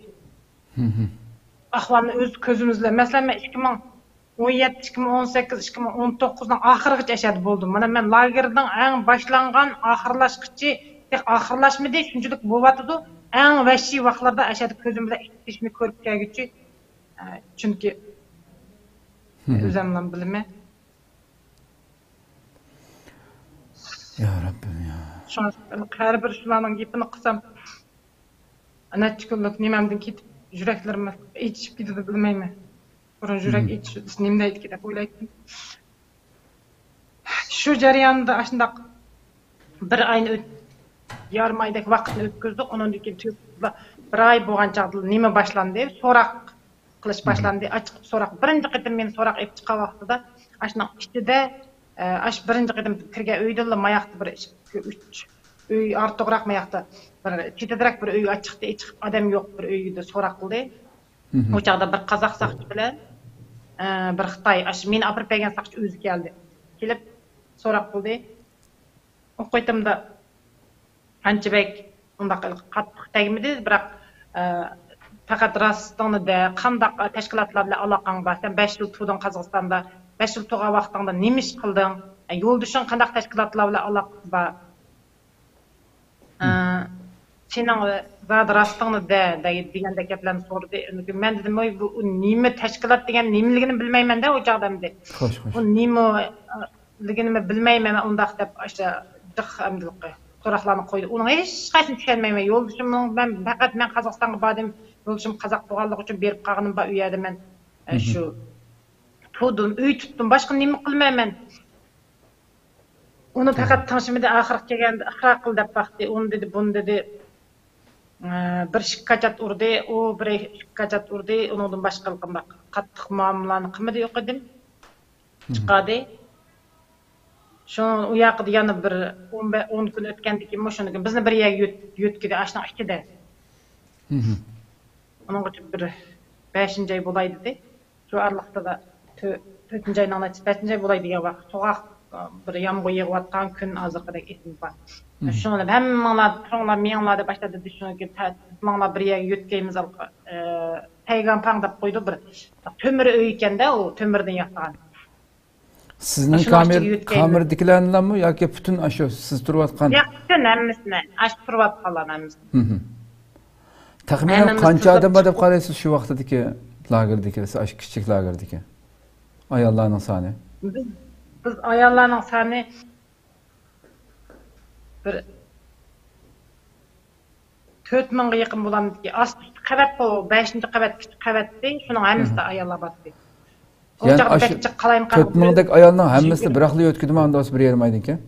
ئەھۋالنى ئۆز كۆزىمىز بىلەن، مەسىلەن، مەن ئىككى مىڭ ئون يەتتە، ئىككى مىڭ ئون سەككىز، ئىككى مىڭ ئون توققۇزنىڭ ئاخىرىغىچە ئەشەدە بولدۇم. مانا مەن لاگېرنىڭ ئەڭ باشلانغان، ئاخىرلاشقۇچى، تېخى ئاخىرلاشمىدى، شۇنچىلىك بولۇۋاتىدۇ. ئەڭ ۋەھشىي ۋاقىتلاردا ئەشەدە كۆزۈم بىلەن ئىت تېشىنى كۆرۈپ كەلگۈچى، ئە، چۈنكى ئۆزۈملا بىلىمەن. يا رەببىم يا. شۇڭا ھەر بىر شۇلارنىڭ گېپىنى قىلسام، نەچچە كۈنلۈك نېمەمدىن كېتىپ، يۈرەكلىرىم ئېچىشىپ كېتىدۇ، بىلمەيمەن. بۇرۇن يۈرەك ئېچىش نېمە دەيدىكىن دەپ ئويلايتتىم. شۇ جەرياندا ئاشۇنداق بىر ئاينى ئۆت-، يارىم ئايدەك ۋاقىتنى ئۆتكۈزدۇق. ئۇنىڭدىن كېيىن تۈ-، بىر ئاي بولغان چاغدا نېمە باشلاندى؟ سوراق قىلىش باشلاندى. ئاچىقىپ سوراق. بىرىنچى قېتىم مېنى سوراق ئېلىپ چىققان ۋاقتىدا، ئاشۇنىڭ ئىچىدە، ئە، ئاشۇ بىرىنچى قېتىم كىرگەن ئۆيدىنلا ماياقتا بىر ئىككى، ئۈچ ئۆي ئارتۇقراق ماياقتا بىر چېتىدىرەك بىر ئۆي ئاچىقتى. ئېچىقىپ ئادەم يوق بىر ئۆيدە سوراق قىلدى. ئۇ چاغدا بىر قازاق ساقچى بىلەن، ئە، بىر خىتاي، ئاشۇ مېنى ئاپىرىپ بەرگەن ساقچى ئۆزى كەلدى. كېلىپ سوراق قىلدى. ئۇ قېتىمدا ئانچە بەك ئۇنداق قاتتىق تەگمىدى، بىراق، ئە، پەقەت راستىڭنى دە، قانداق تەشكىلاتلار بىلەن ئالاقەڭ بار؟ سەن بەش يىل تۇردۇڭ قازاقىستاندا، بەش يىل تۇرغان ۋاقتىڭدا نېمە ئىش قىلدىڭ؟ ئە، يولدىشىڭ قانداق تەشكىلاتلار بىلەن ئالاقىسى بار؟ ئە، سېنىڭ زادى راستىڭنى دە، دە-، دېگەندەك گەپلەرنى سورىدى. مەن دېدىم، ۋاي، بۇ نېمە تەشكىلات دېگەن نېمىلىكىنى بىلمەيمەن-دە ئۇ چاغدا ئەمدى. خوش، خوش. بۇ نېمىلىكىنى بىلمەيمەن مەن ئۇنداق دەپ، ئاشۇ جىق ئەمدى سوراقلارنى قويدى. ئۇنىڭ ھېچ قايسىنى چۈشەنمەيمەن. يولدىشىمنىڭ، مەن پەقەت مەن قازاقىستانغا باردىم، يولدىشىم قازاق بولغانلىقى ئۈچۈن بېرىپ قالغىنىم بار ئۇ يەردە مەن. ئە، شۇ تۇردۇم، ئۆي تۇتتۇم، باشقا نېمە قىلىمەن مەن؟ ئۇنى پەقەت تىڭشىمىدى، ئاخىرقى كەلگەندە ئىقرار قىل دەپ باقتى. ئۇنى دېدى، بۇنى دېدى. ئە، بىر ئىككى كاچات ئۇردى، ئۇ بىر ئىككى كاچات ئۇردى، ئۇنىڭدىن باشقا ھېلىقىنداق قاتتىق مۇئامىلىنى قىلمىدى، يوق ئىدىم. چىقاردى. شۇ ئۇ ياقىدا يەنە بىر ئون بە-، ئون كۈن ئۆتكەندىن كېيىن، مۇشۇنىڭ بىزنى بىر يەرگە يۆت-، يۆتكىدى، ئاشۇنىڭ ئىچىدە. ئۇنىڭغىچە بىر بەشىنچى ئاي بولاي دېدى. شۇ ئارىلىقتا تۆ-، تۆتىنچى ئاينىڭ نەچچىسى، بەشىنچى ئاي بولاي دېگەن ۋاقىت سوغۇق، بىر يامغۇر يېغىۋاتقان كۈن ھازىرقىدەك ئېسىمدە بار. شۇنىڭ بىلەن ھەممىڭلار تۇرۇڭلار، مېڭىڭلار دەپ باشلاپ دېدى. شۇنىڭ كېيىن تە-، مېڭىڭلار بىر يەرگە يۆتكەيمىز، ئە، تەيگەنپاڭ دەپ قويدى بىر. تۆمۈر ئۆي ئىكەن-دە، ئۇ تۆمۈردىن ياسىغان. سىزنىڭ شۇنىڭ كامېر-، ئىچىگە يۆتكەيمىز. كامېردىكىلەرنىلەرمۇ ياكى پۈتۈن ئاشۇ سىز تۇرۇۋاتقان؟ ياق، پۈتۈن ھەممىسىنى، ئاشۇ تۇرۇۋاتقانلارنى ھەممىسىنى. تەخمىنەن ھەممىمىز قانچە ئادەم بار دەپ قارايسىز شۇ ۋاقتىدىكى لاگېردىكى، ئاشۇ كىچىك لاگېردىكى ئاياللارنىڭ سانى؟ بىز، بىز ئاياللارنىڭ سانى بىر تۆت مىڭغا يېقىن بولامدىكى. ئاستى قەۋەت، بۇ بەشىنچى قەۋەت، كىچىك قەۋەتتى. شۇنىڭ ھەممىسىدە ئاياللار بارتتى. ئۇ يەنى چاغدا ئاشۇ بەك جىق قالايمىقان تۆت مىڭدەك ئايالنىڭ ھەممىسىنى بىراقلا يۆتكىدىمۇ ئاندىن بىر يېرىم ئايدىن كېيىن؟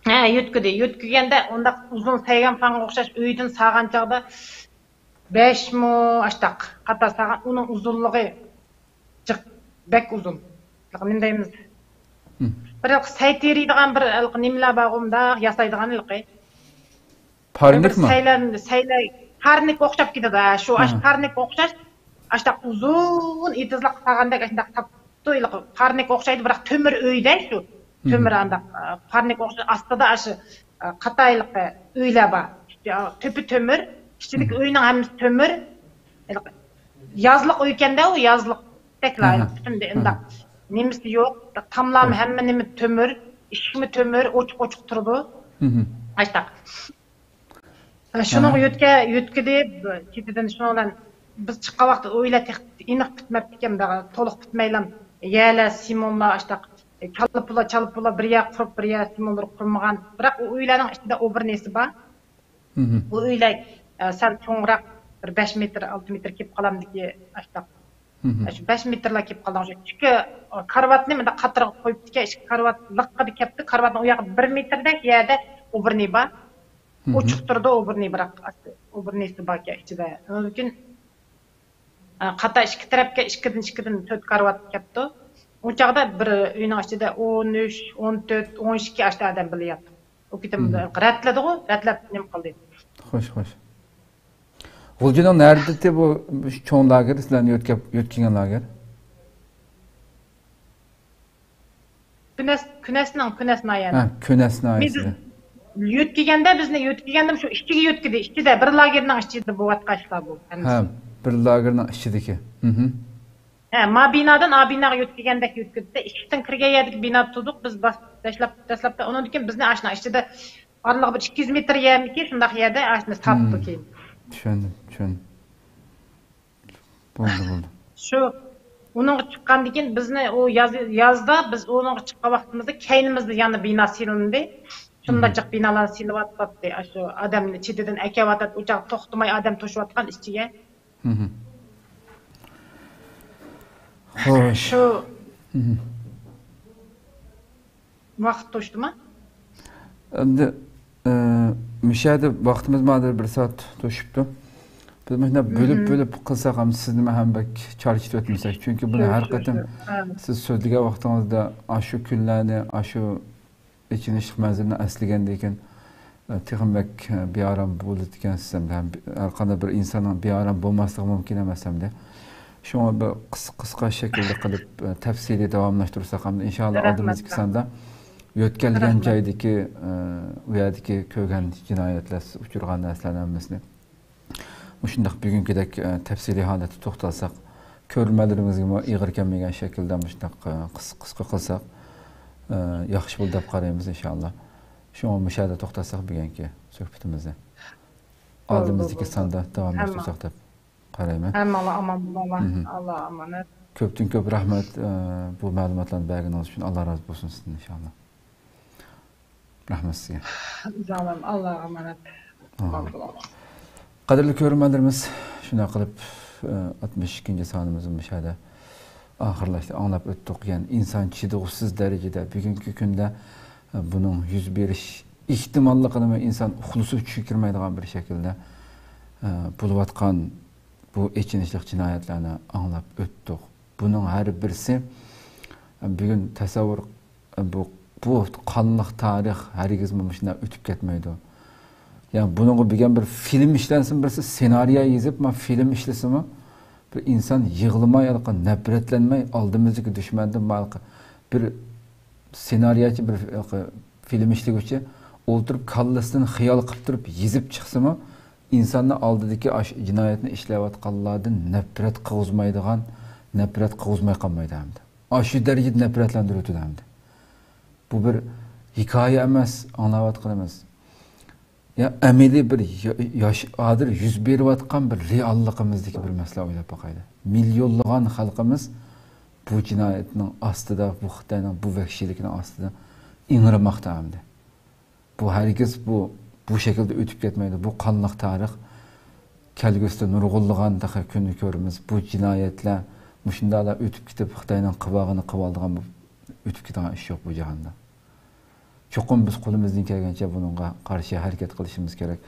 ھە، يۆتكىدى. يۆتكىگەندە ئۇنداق ئۇزۇن سەيگەنپاڭغا ئوخشاش ئۆيدىن سالغان چاغدا بەشمۇ ئاشتاق قاتار سالغان، ئۇنىڭ ئۇزۇنلۇقى جىق، بەك ئۇزۇن. نېمە دەيمىز؟ بىر سەي تېرىيدىغان بىر ھېلىقى نېمىلەر بارغۇ، مۇنداق ياسايدىغان ھېلىقى. پارنىكمۇ؟ سەيلەن-، سەيلە-، پارنىكقا ئوخشاپ كېتىدۇ. ھە، شۇ ئاشۇ پارنىكقا ئوخشاش، ئاشۇنداق ئۇزۇن ئېتىزلىق سالغاندەك، ئاشۇنداق تاپتۇ، ھېلىقى پارنىكقا ئوخشايدۇ، بىراق تۆمۈر ئۆيدە شۇ. تۆمۈر ئانداق، ئە، پارنىكقا ئوخشاش، ئاستىدا ئاشۇ، ئە، قاتايلىق، ئە، ئۆيلەر بار. تۆپە تۆمۈر، ئىچىدىكى ئۆينىڭ ھەممىسى تۆمۈر. ھېلىقى يازلىق ئۆيكەن-دە، ئۇ يازلىق. تەكلا پۈتۈندە ئۇنداق نېمىسى يوق. تاملارمۇ ھەممە نېمە تۆمۈر، ئىشىكمۇ تۆمۈر، ئوچۇق-ئوچۇق تۇرىدۇ. ئاشتاق. شۇنىڭغا يۆتكە-، يۆتكىدى، كېتىدىن شۇنىڭ بىلەن بىز چىققان ۋاقىتتا ئۆيلەر تېخى ئېنىق پۈتمەپتىكەن، تولۇق پۈتمەيلا يەرلەر، سىمونلار، ئاشتاق، كالا پۇلا، چالا پۇلا بىر يەر قۇرۇپ، بىر يەر سىمونلىرى قۇرمىغان. بىراق ئۇ ئۆيلەرنىڭ ئىچىدە ئوبرنىسى بار. بۇ ئۆيلەر، ئە، سەل چوڭراق، بىر بەش مېتىر، ئالتە مېتىر كېلىپ قالامدىكى، ئاشتاق. شۇ بەش مېتىرلا كېلىپ قالدىڭ. شۇ ئىككى، ئە، كارىۋاتنى مۇنداق قاتارغا قويۇپتىكەن، ئىككى كارىۋات لىققىدە كەپتۇ. كارىۋاتنىڭ ئۇ ياقىدا بىر مېتىردەك يەردە ئوبرنى بار. ئوچۇق تۇرىدۇ ئوبرنى، بىراق ئوبرنىسى باركەن ئىچىدە. لېكىن قاتا ئىككى تەرەپكە ئىككىدىن، ئىككىدىن تۆت كارىۋات كەپتۇ. ئۇ چاغدا بىر ئۆينىڭ ئىچىدە ئون ئۈچ، ئون تۆت، ئون ئىككى ئاشتا ئادەم بىللە ياتىدۇ. ئۇ كېتىم رەتلىدىغۇ، رەتلەپ نېمە قىلدى. خوش، خوش. غۇلجىنىڭ نەرىدىتى بۇ چوڭ لاگېر، سىلەرنى يۆتكەپ، يۆتكىگەن لاگېر؟ كۈنەس، كۈنەسنىڭ، كۈنەس ناھىيەنىڭ. ھە، كۈنەس ناھىيەسىدە. يۆتكىگەندە بىزنى، يۆتكىگەندە شۇ ئىچىگە يۆتكىدى. ئىچىدە، بىر لاگېرنىڭ ئىچىدە بولۇۋاتقان ئىشلار بۇ ھەممىسى. ھە، بىر لاگېرنىڭ ئىچىدىكى. ھە، ما بىنادىن ئا بىناغا يۆتكىگەندەك يۆتكىدى. ئىشىكتىن كىرگەن يەردىكى بىنادا تۇردۇق بىز، باس-، دەسلەپ-، دەسلەپتە. ئۇنىڭدىن كېيىن بىزنى ئاشۇنىڭ ئىچىدە ئارىلىقى بىر ئىككى يۈز مېتىر يەرمىكى، شۇنداق يەردە ئاشۇنى تاپتۇ كېيىن. چۈشەندىم، چۈشەندىم. بولدى، بولدى. شۇ ئۇنىڭغا چىققاندىن كېيىن بىزنى ئۇ ياز، يازدا بىز ئۇنىڭغا چىققان ۋاقتىمىزدا كەينىمىزدە يەنە بىنا سېلىندى. شۇنداق جىق بىنالارنى سېلىۋاتاتتى. ئاشۇ ئادەمنى چېتىدىن ئەكەۋاتاتتى. ئۇ چاغ توختىماي ئادەم توشۇۋاتقان ئىچىگە. خوش. شۇ ۋاقىت توشتىما؟ ئەمدى، ئە، مۇشۇ يەردە ۋاقتىمىز مادىر بىر سائەت توشۇپتۇ. بىز مۇشۇنداق بۆلۈپ، بۆلۈپ قىلساق ھەم سىزنىمۇ ھەم بەك چارچىتىۋەتمىسەك. چۈنكى بۇنى ھەر قېتىم سىز سۆزلىگەن ۋاقتىڭىزدا ئاشۇ كۈنلەرنى، ئاشۇ ئېچىنىشلىق مەنزىرىنى ئەسلىگەندىن كېيىن، ئە، تېخىمۇ بەك، ئە، بىئارام بولىدىكەنسىز ھەمدە ھەم ھەر قانداق بىر ئىنساننىڭ بىئارام بولماسلىقى مۇمكىن ئەمەس ھەمدە. شۇڭا بىر قىس-، قىسقا شەكىلدە قىلىپ، ئە، تەپسىلىي داۋاملاشتۇرساق ھەمدە ئىنشاللا ئالدىمىزدىكى ساندا يۆتكەلگەن جايدىكى، ئە، ئۇ يەردىكى كۆرگەن جىنايەتلەر، سىز ئۇچرىغان نەرسىلەرنىڭ ھەممىسىنى مۇشۇنداق بۈگۈنكىدەك، ئە، تەپسىلىي ھالەتتە توختالساق، كۆرۈرمەنلىرىمىزگىمۇ ئېغىر كەلمىگەن شەكىلدە مۇشۇنداق، ئە، قىس-، قىسقا قىلساق، ئە، ياخشى بولىدۇ دەپ قارايمىز ئىنشاللا. شۇڭا مۇشۇ يەردە توختاتساق بۈگۈنكى سۆھبىتىمىزنى. ئالدىمىزدىكى ساندا داۋاملاشتۇرساق دەپ قارايمەن. ھەممىڭلار ئامان بولۇڭلار. ئاللا ئامانەت. كۆپتىن كۆپ رەھمەت، ئە، بۇ مەلۇماتلارنى بەرگىنىڭىز ئۈچۈن. ئاللا رازى بولسۇن سىزدىن ئىنشاللا. رەھمەت سىزگە. جانىم، ئاللاغا ئامانەت. ئامىن. قەدىرلىك كۆرۈرمەنلىرىمىز، شۇنداق قىلىپ، ئە، ئاتمىش ئىككىنچى سانىمىزنى مۇشۇ يەردە ئاخىرلاشتى. ئاڭلاپ ئۆتتۇق. يەنى ئىنسان چىدىغۇسىز دەرىجىدە بۈگۈنكى كۈندە، ئە، بۇنىڭ يۈز بېرىش ئېھتىماللىقىنىمۇ ئىنسان ئۇقلىسىمۇ چۈشى كىرمەيدىغان بىر شەكىلدە، ئە، بولۇۋاتقان بۇ ئېچىنىشلىق جىنايەتلەرنى ئاڭلاپ ئۆتتۇق. بۇنىڭ ھەر بىرسى، ئە، بۈگۈن تەسەۋۋۇر بۇ، بۇ قانلىق تارىخ ھەرگىزمۇ مۇشۇنداق ئۆتۈپ كەتمەيدۇ. يا بۇنىڭغا بۈگۈن بىر فىلىم ئىشلەنسىمۇ، بىرسى سېنارىيە يېزىپ، ما فىلىم ئىشلىسىمۇ، بىر ئىنسان يىغلىماي، ھېلىقى نەپرەتلەنمەي، ئالدىمىزدىكى دۈشمەندىن ما ھېلىقى بىر سېنارىيەچى، بىر ھېلىقى فىلىم ئىشلىگۈچى ئولتۇرۇپ، كاللىسىدىن خىيال قىلىپ تۇرۇپ يېزىپ چىقسىمۇ، ئىنساننى ئالدىدىكى ئاشۇ جىنايەتنى ئىشلەۋاتقانلاردىن نەپرەت قىلغۇزمايدىغان، نەپرەت قىلغۇزماي قالمايدۇ ھەمدە. ئاشۇ دەرىجىدە نەپرەتلەندۈرۈۋېتىدۇ ئەمدى. بۇ بىر ھېكايە ئەمەس، ئاڭلاۋاتقىنىمىز. يا ئەمەلىي بىر يا-، ياش-، ھازىر يۈز بېرىۋاتقان بىر رېئاللىقىمىزدىكى بىر مەسىلە ئويلاپ باقايلى. مىليونلىغان خەلقىمىز بۇ جىنايەتنىڭ ئاستىدا، بۇ خىتاينىڭ بۇ ۋەھشىيلىكىنىڭ ئاستىدا ئىڭرىماقتا ئەمدى. بۇ ھەرگىز بۇ، بۇ شەكىلدە ئۆتۈپ كەتمەيدۇ. بۇ قانلىق تارىخ. كەلگۈسىدە نۇرغۇنلىغان تېخى كۈننى كۆرىمىز. بۇ جىنايەتلەر مۇشۇنداقلا ئۆتۈپ كېتىپ، خىتاينىڭ قىلىۋالغىنى قىلىۋالىدىغان بولۇپ ئۆتۈپ كېتىدىغان ئىش يوق بۇ جاھاندا. چوقۇم بىز قولىمىزدىن كەلگەنچە بۇنىڭغا قارشى ھەرىكەت قىلىشىمىز كېرەك.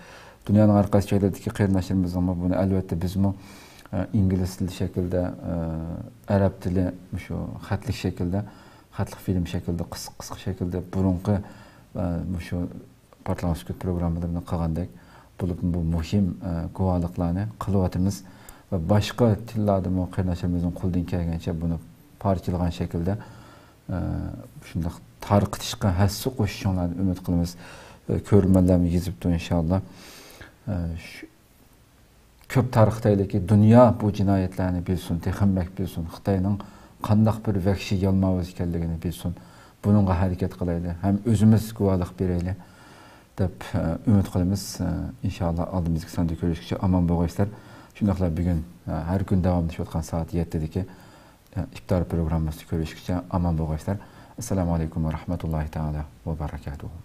دۇنيانىڭ ھەر قايسى جايلىرىدىكى قېرىنداشلىرىمىزنىڭمۇ بۇنى ئەلۋەتتە بىزمۇ، ئە، ئىنگلىز تىلى شەكلىدە، ئە، ئەرەب تىلى، مۇشۇ خەتلىك شەكىلدە، خەتلىك فىلىم شەكلىدە، قىسقا، قىسقا شەكىلدە بۇرۇنقى، ئە، مۇشۇ پارتلىغان سۈكۈت پروگراممىلىرىنى قىلغاندەك بولۇپ، بۇ مۇھىم، ئە، گۇۋاھلىقلارنى قىلىۋاتىمىز ۋە باشقا تىللاردىمۇ قېرىنداشلىرىمىزنىڭ قولىدىن كەلگەنچە بۇنى پارچىلىغان شەكىلدە، ئە، شۇنداق تارقىتىشقا ھەسسە قوشۇشۇڭلارنى ئۈمىد قىلىمىز. ئە، كۆرۈرمەنلەرمۇ يېزىپتۇ، ئىنشائاللا. ئە، شۇ، كۆپ تارقىتايلىكى، دۇنيا بۇ جىنايەتلەرنى بىلسۇن، تېخىمۇ بەك بىلسۇن، خىتاينىڭ قانداق بىر ۋەھشىي يالماۋۇز ئىكەنلىكىنى بىلسۇن. بۇنىڭغا ھەرىكەت قىلايلى ھەم ئۆزىمىز گۇۋاھلىق بېرەيلى دەپ، ئە، ئۈمىد قىلىمىز. ئە، ئىنشائاللا، ئالدىمىزدىكى ساندا كۆرۈشكىچە ئامان بولغايسىلەر. شۇنداقلا بۈگۈن، ئە، ھەر كۈن داۋاملىشىۋاتقان سائەت يەتتىدىكى، ئە، ئىپتار پروگراممىسىدا كۆرۈشكىچە ئامان بولغايسىلەر. ئەسسالامۇ ئەلەيكۇم ۋە رەھمەتۇللاھى تائالا ۋە بەرەكاتۇھۇ.